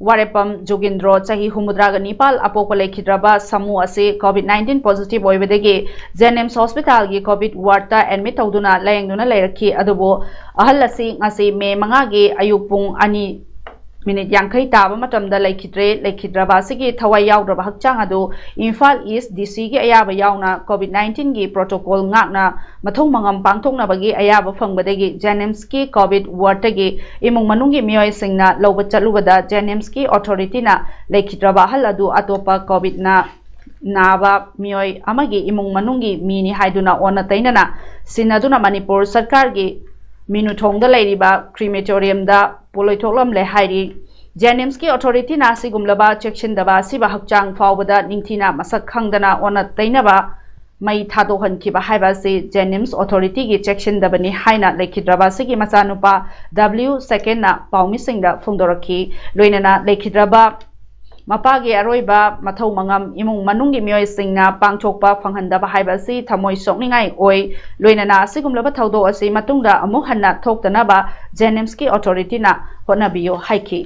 ꯋꯥꯔꯦꯄꯝ ꯖꯣꯒꯤꯟꯗ꯭ꯔꯣ, ꯆꯍꯤ ꯍꯨꯝꯐꯨꯇꯔꯥꯒ ꯅꯤꯄꯥꯜ, ꯑꯄꯣꯛꯄ ꯂꯩꯈꯤꯗ꯭ꯔꯕ ꯁꯥꯃꯨ ꯑꯁꯤ COVID nineteen positive ꯑꯣꯏꯕꯗꯒꯤ JNIMS hospitalꯒꯤ COVID wardꯇ admit ꯇꯧꯗꯨꯅ ꯂꯥꯌꯦꯡꯗꯨꯅ ꯂꯩꯔꯛꯈꯤ꯫ ꯑꯗꯨꯕꯨ ꯑꯍꯜ ꯑꯁꯤ ꯉꯁꯤ May ꯃꯉꯥꯒꯤ ꯑꯌꯨꯛ ꯄꯨꯡ ꯑꯅꯤ minute ꯌꯥꯡꯈꯩ ꯇꯥꯕ ꯃꯇꯝꯗ ꯂꯩꯈꯤꯗ꯭ꯔꯦ꯫ ꯂꯩꯈꯤꯗ꯭ꯔꯕ ꯑꯁꯤꯒꯤ ꯊꯋꯥꯏ ꯌꯥꯎꯗ꯭ꯔꯕ ꯍꯛꯆꯥꯡ ꯑꯗꯨ ꯏꯝꯐꯥꯜ East DCꯒꯤ ꯑꯌꯥꯕ ꯌꯥꯎꯅ COVID nineteenꯒꯤ protocol ꯉꯥꯛꯅ ꯃꯊꯧ ꯃꯉꯝ ꯄꯥꯡꯊꯣꯛꯅꯕꯒꯤ ꯑꯌꯥꯕ ꯐꯪꯕꯗꯒꯤ JNIMSꯀꯤ COVID wardꯇꯒꯤ ꯏꯃꯨꯡ ꯃꯅꯨꯡꯒꯤ ꯃꯤꯑꯣꯏꯁꯤꯡꯅ ꯂꯧꯕ ꯆꯠꯂꯨꯕꯗ JNIMSꯀꯤ authorityꯅ ꯂꯩꯈꯤꯗ꯭ꯔꯕ ꯑꯍꯜ ꯑꯗꯨ ꯑꯇꯣꯞꯄ COVIDꯅ ꯅꯥꯕ ꯃꯤꯑꯣꯏ ꯑꯃꯒꯤ ꯏꯃꯨꯡ ꯃꯅꯨꯡꯒꯤ ꯃꯤꯅꯤ ꯍꯥꯏꯗꯨꯅ ꯑꯣꯟꯅ ꯇꯩꯅꯅ ꯁꯤꯟꯅꯗꯨꯅ ꯃꯅꯤꯄꯨꯔ ꯁꯔꯀꯥꯔꯒꯤ ꯃꯤꯅꯨꯊꯣꯡꯗ ꯂꯩꯔꯤꯕ crematoriumꯗ ꯄꯣꯂꯣꯏꯊꯣꯛꯂꯝꯂꯦ ꯍꯥꯏꯔꯤ꯫ JNIMSꯀꯤ authorityꯅ ꯑꯁꯤꯒꯨꯝꯂꯕ ꯆꯦꯛꯁꯤꯟꯗꯕ ꯑꯁꯤꯕ ꯍꯛꯆꯥꯡ ꯐꯥꯎꯕꯗ ꯅꯤꯡꯊꯤꯅ ꯃꯁꯛ ꯈꯪꯗꯅ ꯑꯣꯟꯅ ꯇꯩꯅꯕ ꯃꯩ ꯊꯥꯗꯣꯛꯍꯟꯈꯤꯕ ꯍꯥꯏꯕ ꯑꯁꯤ JNIMS authorityꯒꯤ ꯆꯦꯛꯁꯤꯟꯗꯕꯅꯤ ꯍꯥꯏꯅ ꯂꯩꯈꯤꯗ꯭ꯔꯕ ꯑꯁꯤꯒꯤ ꯃꯆꯥꯅꯨꯄꯥ W Secondꯅ ꯄꯥꯎꯃꯤꯁꯤꯡꯗ ꯐꯣꯡꯗꯣꯔꯛꯈꯤ꯫ ꯂꯣꯏꯅꯅ ꯂꯩꯈꯤꯗ꯭ꯔꯕ ꯃꯄꯥꯒꯤ ꯑꯔꯣꯏꯕ ꯃꯊꯧ ꯃꯉꯝ ꯏꯃꯨꯡ ꯃꯅꯨꯡꯒꯤ ꯃꯤꯑꯣꯏꯁꯤꯡꯅ ꯄꯥꯡꯊꯣꯛꯄ ꯐꯪꯍꯟꯗꯕ ꯍꯥꯏꯕ ꯑꯁꯤ ꯊꯃꯣꯏ ꯁꯣꯛꯅꯤꯡꯉꯥꯏ ꯑꯣꯏ꯫ ꯂꯣꯏꯅꯅ ꯑꯁꯤꯒꯨꯝꯂꯕ ꯊꯧꯗꯣꯛ ꯑꯁꯤ ꯃꯇꯨꯡꯗ ꯑꯃꯨꯛ ꯍꯟꯅ ꯊꯣꯛꯇꯅꯕ JNIMSꯀꯤ authorityꯅ ꯍꯣꯠꯅꯕꯤꯌꯨ ꯍꯥꯏꯈꯤ꯫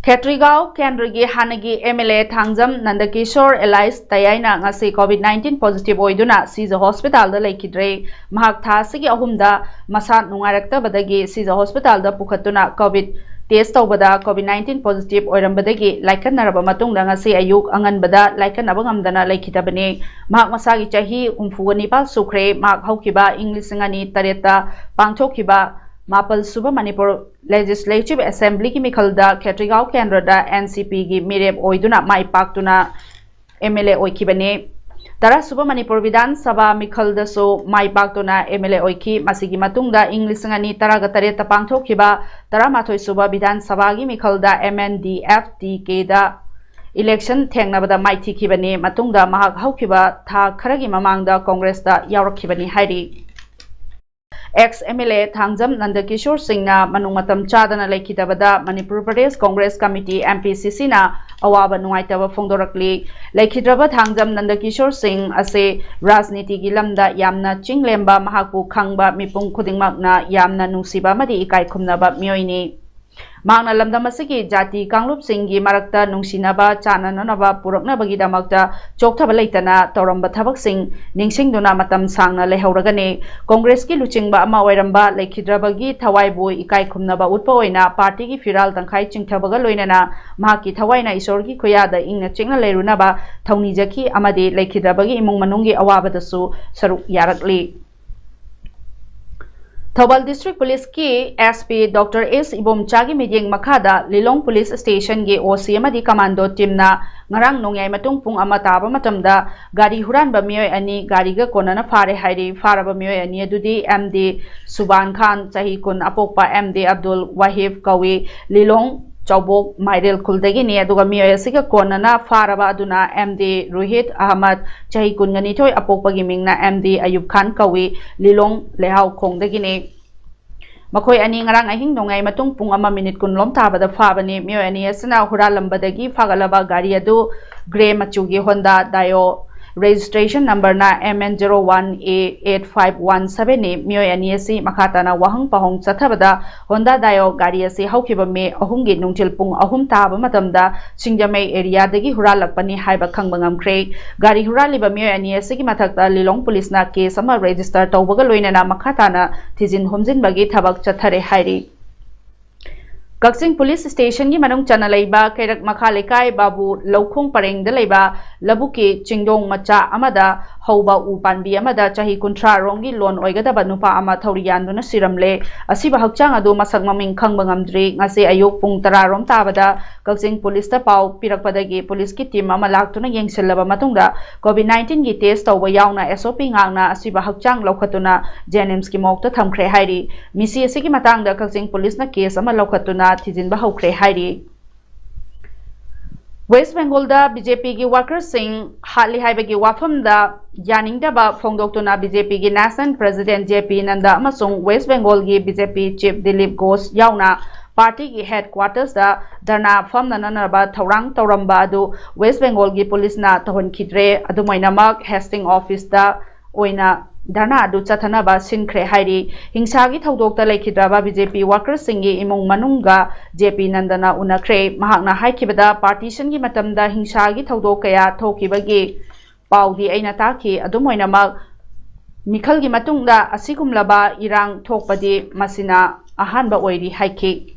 ꯈꯦꯇ꯭ꯔꯤꯒꯥꯎ ꯀꯦꯟꯗ꯭ꯔꯒꯤ ꯍꯥꯟꯅꯒꯤ MLA ꯊꯥꯡꯖꯝ ꯅꯟꯗꯀꯤꯁꯣꯔ alias ꯇꯌꯥꯏꯅ ꯉꯁꯤ COVID nineteen positive ꯑꯣꯏꯗꯨꯅ ꯁꯤꯖ hospitalꯗ ꯂꯩꯈꯤꯗ꯭ꯔꯦ꯫ ꯃꯍꯥꯛ ꯊꯥ ꯑꯁꯤꯒꯤ ꯑꯍꯨꯝꯗ ꯃꯁꯥ ꯅꯨꯡꯉꯥꯏꯔꯛꯇꯕꯗꯒꯤ ꯁꯤꯖ hospitalꯗ ꯄꯨꯈꯠꯇꯨꯅ COVID test ꯇꯧꯕꯗ COVID nineteen positive ꯑꯣꯏꯔꯝꯕꯗꯒꯤ ꯂꯥꯏꯀꯠꯅꯔꯕ ꯃꯇꯨꯡꯗ ꯉꯁꯤ ꯑꯌꯨꯛ ꯑꯉꯟꯕꯗ ꯂꯥꯏꯀꯠꯅꯕ ꯉꯝꯗꯅ ꯂꯩꯈꯤꯗꯕꯅꯤ꯫ ꯃꯍꯥꯛ ꯃꯁꯥꯒꯤ ꯆꯍꯤ ꯍꯨꯝꯐꯨꯒ ꯅꯤꯄꯥꯜ ꯁꯨꯈ꯭ꯔꯦ꯫ ꯃꯍꯥꯛ ꯍꯧꯈꯤꯕ ꯏꯪ ꯂꯤꯁꯤꯡ ꯑꯅꯤ ꯇꯔꯦꯠꯇ ꯄꯥꯡꯊꯣꯛꯈꯤꯕ ꯃꯥꯄꯜ ꯁꯨꯕ ꯃꯅꯤꯄꯨꯔ Legislative Assemblyꯒꯤ ꯃꯤꯈꯜꯗ ꯈꯦꯇ꯭ꯔꯤꯒꯥꯎ ꯀꯦꯟꯗ꯭ꯔꯗ NCPꯒꯤ ꯃꯤꯔꯦꯞ ꯑꯣꯏꯗꯨꯅ ꯃꯥꯏ ꯄꯥꯛꯇꯨꯅ MLA ꯑꯣꯏꯈꯤꯕꯅꯤ꯫ ꯇꯔꯥ ꯁꯨꯕ ꯃꯅꯤꯄꯨꯔ ꯕꯤꯙꯥꯟ ꯁꯚꯥ ꯃꯤꯈꯜꯗꯁꯨ ꯃꯥꯏ ꯄꯥꯛꯇꯨꯅ MLA ꯑꯣꯏꯈꯤ꯫ ꯃꯁꯤꯒꯤ ꯃꯇꯨꯡꯗ ꯏꯪ ꯂꯤꯁꯤꯡ ꯑꯅꯤ ꯇꯔꯥꯒ ꯇꯔꯦꯠꯇ ꯄꯥꯡꯊꯣꯛꯈꯤꯕ ꯇꯔꯥꯃꯥꯊꯣꯏ ꯁꯨꯕ ꯕꯤꯙꯥꯟ ꯁꯚꯥꯒꯤ ꯃꯤꯈꯜꯗ MNDF-TKꯗ election ꯊꯦꯡꯅꯕꯗ ꯃꯥꯏꯊꯤꯈꯤꯕꯅꯤ꯫ ꯃꯇꯨꯡꯗ ꯃꯍꯥꯛ ꯍꯧꯈꯤꯕ ꯊꯥ ꯈꯔꯒꯤ ꯃꯃꯥꯡꯗ ꯀꯣꯡꯒ꯭ꯔꯦꯁꯇ ꯌꯥꯎꯔꯛꯈꯤꯕꯅꯤ ꯍꯥꯏꯔꯤ꯫ Ex M L A Thangjam ꯅꯟꯗꯀꯤꯁꯣꯔ ꯁꯤꯡꯅ ꯃꯅꯨꯡ ꯃꯇꯝ ꯆꯥꯗꯅ ꯂꯩꯈꯤꯗꯕꯗ Manipur Pradesh Congress committee, M P C C ꯅ ꯑꯋꯥꯕ ꯅꯨꯡꯉꯥꯏꯇꯕ ꯐꯣꯡꯗꯣꯔꯛꯂꯤ꯫ ꯂꯩꯈꯤꯗ꯭ꯔꯕ ꯊꯥꯡꯖꯝ ꯅꯟꯗꯀꯤꯁꯣꯔ ꯁꯤꯡ ꯑꯁꯤ ꯔꯥꯖꯅꯤꯇꯤꯒꯤ ꯂꯝꯗ ꯌꯥꯝꯅ ꯆꯤꯡꯂꯦꯝꯕ, ꯃꯍꯥꯛꯄꯨ ꯈꯪꯕ ꯃꯤꯄꯨꯝ ꯈꯨꯗꯤꯡꯃꯛꯅ ꯌꯥꯝꯅ ꯅꯨꯡꯁꯤꯕ ꯑꯃꯗꯤ ꯏꯀꯥꯏ ꯈꯨꯝꯅꯕ ꯃꯤꯑꯣꯏꯅꯤ꯫ ꯃꯍꯥꯛꯅ ꯂꯝꯗꯝ ꯑꯁꯤꯒꯤ ꯖꯥꯇꯤ ꯀꯥꯡꯂꯨꯞꯁꯤꯡꯒꯤ ꯃꯔꯛꯇ ꯅꯨꯡꯁꯤꯅꯕ, ꯆꯥꯟꯅꯅꯅꯕ ꯄꯨꯔꯛꯅꯕꯒꯤꯗꯃꯛꯇ ꯆꯣꯛꯊꯕ ꯂꯩꯇꯅ ꯇꯧꯔꯝꯕ ꯊꯕꯛꯁꯤꯡ ꯅꯤꯡꯁꯤꯡꯗꯨꯅ ꯃꯇꯝ ꯁꯥꯡꯅ ꯂꯩꯍꯧꯔꯒꯅꯤ꯫ ꯀꯣꯡꯒ꯭ꯔꯦꯁꯀꯤ ꯂꯨꯆꯤꯡꯕ ꯑꯃ ꯑꯣꯏꯔꯝꯕ ꯂꯩꯈꯤꯗ꯭ꯔꯕꯒꯤ ꯊꯋꯥꯏꯕꯨ ꯏꯀꯥꯏ ꯈꯨꯝꯅꯕ ꯎꯠꯄ ꯑꯣꯏꯅ ꯄꯥꯔꯇꯤꯒꯤ ꯐꯤꯔꯥꯜ ꯇꯪꯈꯥꯏ ꯆꯤꯡꯊꯕꯒ ꯂꯣꯏꯅꯅ ꯃꯍꯥꯛꯀꯤ ꯊꯋꯥꯏꯅ ꯏꯁꯣꯔꯒꯤ ꯈꯨꯌꯥꯗ ꯏꯪꯅ ꯆꯤꯛꯅ ꯂꯩꯔꯨꯅꯕ ꯊꯧꯅꯤꯖꯈꯤ ꯑꯃꯗꯤ ꯂꯩꯈꯤꯗ꯭ꯔꯕꯒꯤ ꯏꯃꯨꯡ ꯃꯅꯨꯡꯒꯤ ꯑꯋꯥꯕꯗꯁꯨ ꯁꯔꯨꯛ ꯌꯥꯔꯛꯂꯤ꯫ ꯊꯧꯕꯥꯜ ꯗꯤꯁꯇ꯭ꯔꯤꯛ ꯄꯨꯂꯤꯁꯀꯤ S P Doctor S ꯏꯕꯣꯝꯆꯥꯒꯤ ꯃꯤꯠꯌꯦꯡ ꯃꯈꯥꯗ ꯂꯤꯂꯣꯡ ꯄꯨꯂꯤꯁ ꯁ꯭ꯇꯦꯁꯟꯒꯤ O C ꯑꯃꯗꯤ ꯀꯃꯥꯟꯗꯣ ꯇꯤꯝꯅ ꯉꯔꯥꯡ ꯅꯣꯡꯌꯥꯏ ꯃꯇꯨꯡ ꯄꯨꯡ ꯑꯃ ꯇꯥꯕ ꯃꯇꯝꯗ ꯒꯥꯔꯤ ꯍꯨꯔꯥꯟꯕ ꯃꯤꯑꯣꯏ ꯑꯅꯤ ꯒꯥꯔꯤꯒ ꯀꯣꯟꯅꯅ ꯐꯥꯔꯦ ꯍꯥꯏꯔꯤ꯫ ꯐꯥꯔꯕ ꯃꯤꯑꯣꯏ ꯑꯅꯤ ꯑꯗꯨꯗꯤ M D ꯁꯨꯕꯥꯟ ꯈꯥꯟ, ꯆꯍꯤ ꯀꯨꯟ, ꯑꯄꯣꯛꯄ M D ꯑꯕꯗꯨꯜ ꯋꯥꯍꯤꯕ ꯀꯧꯏ꯫ ꯂꯤꯂꯣꯡ ꯆꯥꯎꯕꯣꯛ ꯃꯥꯏꯔꯦꯜ ꯈꯨꯜꯗꯒꯤꯅꯤ꯫ ꯑꯗꯨꯒ ꯃꯤꯑꯣꯏ ꯑꯁꯤꯒ ꯀꯣꯟꯅꯅ ꯐꯥꯔꯕ ꯑꯗꯨꯅ M D ꯔꯨꯍꯤꯠ ꯑꯍꯃꯗ, ꯆꯍꯤ ꯀꯨꯟꯒ ꯅꯤꯊꯣꯏ, ꯑꯄꯣꯛꯄꯒꯤ ꯃꯤꯡꯅ M D ꯑꯌꯨꯕ ꯈꯥꯟ ꯀꯧꯏ, ꯂꯤꯂꯣꯡ ꯂꯩꯍꯥꯎꯈꯣꯡꯗꯒꯤꯅꯤ꯫ ꯃꯈꯣꯏ ꯑꯅꯤ ꯉꯔꯥꯡ ꯑꯍꯤꯡ ꯅꯣꯡꯌꯥꯏ ꯃꯇꯨꯡ ꯄꯨꯡ ꯑꯃ ꯃꯤꯅꯤꯠ ꯀꯨꯟ ꯂꯣꯝ ꯇꯥꯕꯗ ꯐꯥꯕꯅꯤ꯫ ꯃꯤꯑꯣꯏ ꯑꯅꯤ ꯑꯁꯤꯅ ꯍꯨꯔꯥꯜꯂꯝꯕꯗꯒꯤ ꯐꯥꯒꯠꯂꯕ ꯒꯥꯔꯤ ꯑꯗꯨ ꯒ꯭ꯔꯦ ꯃꯆꯨꯒꯤ ꯍꯣꯟꯗꯥ ꯗꯥꯏꯑꯣ, ꯔꯦꯖꯤꯁꯇ꯭ꯔꯦꯁꯟ ꯅꯝꯕꯔꯅ M N zero one A eight five one seven ꯅꯤ꯫ ꯃꯤꯑꯣꯏ ꯑꯅꯤ ꯑꯁꯤ ꯃꯈꯥ ꯇꯥꯅ ꯋꯥꯍꯪ ꯄꯥꯎꯍꯪ ꯆꯠꯊꯕꯗ ꯍꯣꯟꯗꯥ ꯗꯥꯏꯑꯣ ꯒꯥꯔꯤ ꯑꯁꯤ ꯍꯧꯈꯤꯕ ꯃꯦ ꯑꯍꯨꯝꯒꯤ ꯅꯨꯡꯊꯤꯜ ꯄꯨꯡ ꯑꯍꯨꯝ ꯇꯥꯕ ꯃꯇꯝꯗ ꯁꯤꯡꯖꯃꯩ ꯑꯦꯔꯤꯌꯥꯗꯒꯤ ꯍꯨꯔꯥꯜꯂꯛꯄꯅꯤ ꯍꯥꯏꯕ ꯈꯪꯕ ꯉꯝꯈ꯭ꯔꯦ꯫ ꯒꯥꯔꯤ ꯍꯨꯔꯥꯜꯂꯤꯕ ꯃꯤꯑꯣꯏ ꯑꯅꯤ ꯑꯁꯤꯒꯤ ꯃꯊꯛꯇ ꯂꯤꯂꯣꯡ ꯄꯨꯂꯤꯁꯅ ꯀꯦꯁ ꯑꯃ ꯔꯦꯖꯤꯁꯇꯔ ꯇꯧꯕꯒ ꯂꯣꯏꯅꯅ ꯃꯈꯥ ꯇꯥꯅ ꯊꯤꯖꯤꯟ ꯍꯨꯝꯖꯤꯟꯕꯒꯤ ꯊꯕꯛ ꯆꯠꯊꯔꯦ ꯍꯥꯏꯔꯤ꯫ ꯀꯛꯆꯤꯡ ꯄꯨꯂꯤꯁ ꯁ꯭ꯇꯦꯁꯟꯒꯤ ꯃꯅꯨꯡ ꯆꯟꯅ ꯂꯩꯕ ꯀꯩꯔꯛ ꯃꯈꯥ ꯂꯩꯀꯥꯏ ꯕꯥꯕꯨ ꯂꯧꯈꯣꯡ ꯄꯔꯦꯡꯗ ꯂꯩꯕ ꯂꯧꯕꯨꯛꯀꯤ ꯆꯤꯡꯗꯣꯡ ꯃꯆꯥ ꯑꯃꯗ ꯍꯧꯕ ꯎ ꯄꯥꯟꯕꯤ ꯑꯃꯗ ꯆꯍꯤ ꯀꯨꯟꯊ꯭ꯔꯥ ꯔꯣꯝꯒꯤ ꯂꯣꯟ ꯑꯣꯏꯒꯗꯕ ꯅꯨꯄꯥ ꯑꯃ ꯊꯧꯔꯤ ꯌꯥꯟꯗꯨꯅ ꯁꯤꯔꯝꯂꯦ꯫ ꯑꯁꯤꯕ ꯍꯛꯆꯥꯡ ꯑꯗꯨ ꯃꯁꯛ ꯃꯃꯤꯡ ꯈꯪꯕ ꯉꯝꯗ꯭ꯔꯤ꯫ ꯉꯁꯤ ꯑꯌꯨꯛ ꯄꯨꯡ ꯇꯔꯥ ꯔꯣꯝ ꯇꯥꯕꯗ ꯀꯛꯆꯤꯡ ꯄꯨꯂꯤꯁꯇ ꯄꯥꯎ ꯄꯤꯔꯛꯄꯗꯒꯤ ꯄꯨꯂꯤꯁꯀꯤ ꯇꯤꯝ ꯑꯃ ꯂꯥꯛꯇꯨꯅ ꯌꯦꯡꯁꯤꯜꯂꯕ ꯃꯇꯨꯡꯗ COVID nineteen ꯒꯤ ꯇꯦꯁ ꯇꯧꯕ ꯌꯥꯎꯅ S O P ꯉꯥꯛꯅ ꯑꯁꯤꯕ ꯍꯛꯆꯥꯡ ꯂꯧꯈꯠꯇꯨꯅ JNIMS ꯀꯤ ꯃꯣꯔꯒꯇ ꯊꯝꯈ꯭ꯔꯦ ꯍꯥꯏꯔꯤ꯫ ꯃꯤꯁꯤ ꯑꯁꯤꯒꯤ ꯃꯇꯥꯡꯗ ꯀꯛꯆꯤꯡ ꯄꯨꯂꯤꯁꯅ ꯀꯦꯁ ꯑꯃ ꯂꯧꯈꯠꯇꯨꯅ ꯊꯤꯖꯤꯟꯕ ꯍꯧꯈ꯭ꯔꯦ ꯍꯥꯏꯔꯤ꯫ ꯋꯦꯁ ꯕꯦꯡꯒꯣꯜꯗ ꯕꯤ ꯖꯦ ꯄꯤꯒꯤ ꯋꯥꯔꯀꯔꯁꯤꯡ ꯍꯥꯠꯂꯤ ꯍꯥꯏꯕꯒꯤ ꯋꯥꯐꯝꯗ ꯌꯥꯅꯤꯡꯗꯕ ꯐꯣꯡꯗꯣꯛꯇꯨꯅ ꯕꯤ ꯖꯦ ꯄꯤꯒꯤ ꯅꯦꯁꯅꯦꯜ ꯄ꯭ꯔꯦꯁꯤꯗꯦꯟꯠ ꯖꯦ ꯄꯤ ꯅꯟꯗ ꯑꯃꯁꯨꯡ ꯋꯦꯁ ꯕꯦꯡꯒꯣꯜꯒꯤ ꯕꯤ ꯖꯦ ꯄꯤ ꯆꯤꯐ ꯗꯤꯂꯤꯞ ꯘꯣꯁ ꯌꯥꯎꯅ ꯄꯥꯔꯇꯤꯒꯤ ꯍꯦꯗ ꯀ꯭ꯋꯥꯔꯇꯔꯁꯇ ꯙꯔꯅꯥ ꯐꯝꯅꯅꯕ ꯊꯧꯔꯥꯡ ꯇꯧꯔꯝꯕ ꯑꯗꯨ ꯋꯦꯁ ꯕꯦꯡꯒꯣꯜꯒꯤ ꯄꯨꯂꯤꯁꯅ ꯇꯧꯍꯟꯈꯤꯗ꯭ꯔꯦ꯫ ꯑꯗꯨꯝ ꯑꯣꯏꯅꯃꯛ, ꯍꯦꯁꯇꯤꯡ ꯑꯣꯐꯤꯁꯇ ꯑꯣꯏꯅ ꯙꯔꯅꯥ ꯑꯗꯨ ꯆꯠꯊꯅꯕ ꯁꯤꯟꯈ꯭ꯔꯦ ꯍꯥꯏꯔꯤ꯫ ꯍꯤꯡꯁꯥꯒꯤ ꯊꯧꯗꯣꯛꯇ ꯂꯩꯈꯤꯗ꯭ꯔꯕ ꯕꯤ ꯖꯦ ꯄꯤ ꯋꯥꯔꯀꯔꯁꯤꯡꯒꯤ ꯏꯃꯨꯡ ꯃꯅꯨꯡꯒ ꯖꯦ ꯄꯤ ꯅꯟꯗꯅ ꯎꯅꯈ꯭ꯔꯦ꯫ ꯃꯍꯥꯛꯅ ꯍꯥꯏꯈꯤꯕꯗ, ꯄꯥꯔꯇꯤꯁꯟꯒꯤ ꯃꯇꯝꯗ ꯍꯤꯡꯁꯥꯒꯤ ꯊꯧꯗꯣꯛ ꯀꯌꯥ ꯊꯣꯛꯈꯤꯕꯒꯤ ꯄꯥꯎꯗꯤ ꯑꯩꯅ ꯇꯥꯈꯤ꯫ ꯑꯗꯨꯝ ꯑꯣꯏꯅꯃꯛ, ꯃꯤꯈꯜꯒꯤ ꯃꯇꯨꯡꯗ ꯑꯁꯤꯒꯨꯝꯂꯕ ꯏꯔꯥꯡ ꯊꯣꯛꯄꯗꯤ ꯃꯁꯤꯅ ꯑꯍꯥꯟꯕ ꯑꯣꯏꯔꯤ ꯍꯥꯏꯈꯤ꯫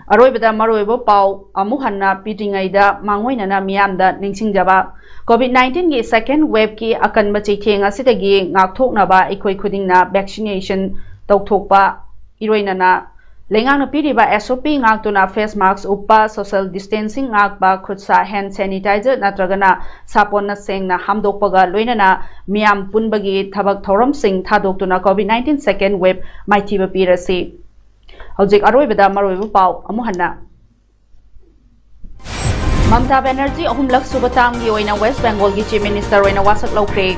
ꯑꯔꯣꯏꯕꯗ ꯃꯔꯨꯑꯣꯏꯕ ꯄꯥꯎ ꯑꯃꯨꯛ ꯍꯟꯅ ꯄꯤꯗ꯭ꯔꯤꯉꯩꯗ ꯃꯥꯡꯑꯣꯏꯅꯅ ꯃꯤꯌꯥꯝꯗ ꯅꯤꯡꯁꯤꯡꯖꯕ꯫ ꯀꯣꯚꯤꯗ ꯅꯥꯏꯟꯇꯤꯟꯒꯤ ꯁꯦꯀꯦꯟ ꯋꯦꯕꯀꯤ ꯑꯀꯟꯕ ꯆꯩꯊꯦꯡ ꯑꯁꯤꯗꯒꯤ ꯉꯥꯛꯊꯣꯛꯅꯕ ꯑꯩꯈꯣꯏ ꯈꯨꯗꯤꯡꯅ ꯚꯦꯛꯁꯤꯅꯦꯁꯟ ꯇꯧꯊꯣꯛꯄ ꯏꯔꯣꯏꯅꯅ ꯂꯩꯉꯥꯛꯅ ꯄꯤꯔꯤꯕ ꯑꯦꯁ ꯑꯣ ꯄꯤ ꯉꯥꯛꯇꯨꯅ ꯐꯦꯁ ꯃꯥꯁꯛ ꯎꯞꯄ, ꯁꯣꯁꯤꯌꯦꯜ ꯗꯤꯁꯇꯦꯟꯁꯤꯡ ꯉꯥꯛꯄ, ꯈꯨꯠ ꯁꯥ ꯍꯦꯟ ꯁꯦꯅꯤꯇꯥꯏꯖꯔ ꯅꯠꯇ꯭ꯔꯒꯅ ꯁꯥꯄꯣꯟꯅ ꯁꯦꯡꯅ ꯍꯥꯝꯗꯣꯛꯄꯒ ꯂꯣꯏꯅꯅ ꯃꯤꯌꯥꯝ ꯄꯨꯟꯕꯒꯤ ꯊꯕꯛ ꯊꯧꯔꯝꯁꯤꯡ ꯊꯥꯗꯣꯛꯇꯨꯅ ꯀꯣꯚꯤꯗ ꯅꯥꯏꯟꯇꯤꯟ ꯁꯦꯀꯦꯟ ꯋꯦꯕ ꯃꯥꯏꯊꯤꯕ ꯄꯤꯔꯁꯤ꯫ ꯍꯧꯖꯤꯛ ꯑꯔꯣꯏꯕꯗ ꯃꯔꯨꯑꯣꯏꯕ ꯄꯥꯎ ꯑꯃꯨꯛ ꯍꯟꯅ꯫ ꯃꯃꯇꯥ ꯕꯦꯅꯔꯖꯤ ꯑꯍꯨꯝꯂꯛ ꯁꯨꯕ ꯇꯥꯝꯒꯤ ꯑꯣꯏꯅ ꯋꯦꯁ ꯕꯦꯡꯒꯣꯜꯒꯤ ꯆꯤꯐ ꯃꯤꯅꯤꯁꯇꯔ ꯑꯣꯏꯅ ꯋꯥꯁꯛ ꯂꯧꯈ꯭ꯔꯦ꯫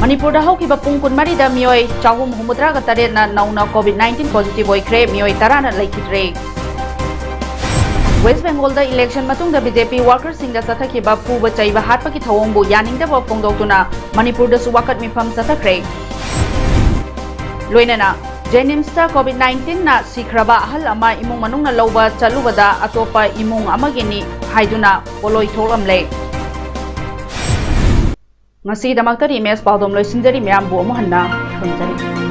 ꯃꯅꯤꯄꯨꯔꯗ ꯍꯧꯈꯤꯕ ꯄꯨꯡ ꯀꯨꯟꯃꯔꯤꯗ ꯃꯤꯑꯣꯏ ꯆꯍꯨꯝ ꯍꯨꯝꯐꯨꯇꯔꯥꯒ ꯇꯔꯦꯠꯅ ꯅꯧꯅ ꯀꯣꯚꯤꯗ ꯅꯥꯏꯟꯇꯤꯟ ꯄꯣꯖꯤꯇꯤꯚ ꯑꯣꯏꯈ꯭ꯔꯦ, ꯃꯤꯑꯣꯏ ꯇꯔꯥꯅ ꯂꯩꯈꯤꯗ꯭ꯔꯦ꯫ ꯋꯦꯁ ꯕꯦꯡꯒꯣꯜꯗ ꯏꯂꯦꯛꯁꯟ ꯃꯇꯨꯡꯗ ꯕꯤ ꯖꯦ ꯄꯤ ꯋꯥꯔꯀꯔꯁꯤꯡꯗ ꯆꯠꯊꯈꯤꯕ ꯐꯨꯕ ꯆꯩꯕ ꯍꯥꯠꯄꯒꯤ ꯊꯧꯑꯣꯡꯕꯨ ꯌꯥꯅꯤꯡꯗꯕ ꯐꯣꯡꯗꯣꯛꯇꯨꯅ ꯃꯅꯤꯄꯨꯔꯗꯁꯨ ꯋꯥꯀꯠ ꯃꯤꯐꯝ ꯆꯠꯊꯈ꯭ꯔꯦ꯫ ꯂꯣꯏꯅꯅ ꯖꯦꯅꯤꯝꯁꯇ ꯀꯣꯚꯤꯗ ꯅꯥꯏꯟꯇꯤꯟꯅ ꯁꯤꯈ꯭ꯔꯕ ꯑꯍꯜ ꯑꯃ ꯏꯃꯨꯡ ꯃꯅꯨꯡꯅ ꯂꯧꯕ ꯆꯠꯂꯨꯕꯗ ꯑꯇꯣꯞꯄ ꯏꯃꯨꯡ ꯑꯃꯒꯤꯅꯤ ꯍꯥꯏꯗꯨꯅ ꯄꯣꯠꯂꯣꯏ ꯊꯣꯛꯂꯝꯂꯦ꯫ ꯉꯁꯤꯗꯃꯛꯇꯗꯤ ꯏꯃꯦꯖ ꯄꯥꯎꯗꯝ ꯂꯣꯏꯁꯤꯟꯖꯔꯤ꯫ ꯃꯌꯥꯝꯕꯨ ꯑꯃꯨꯛ ꯍꯟꯅ ꯈꯨꯔꯨꯝꯖꯔꯤ꯫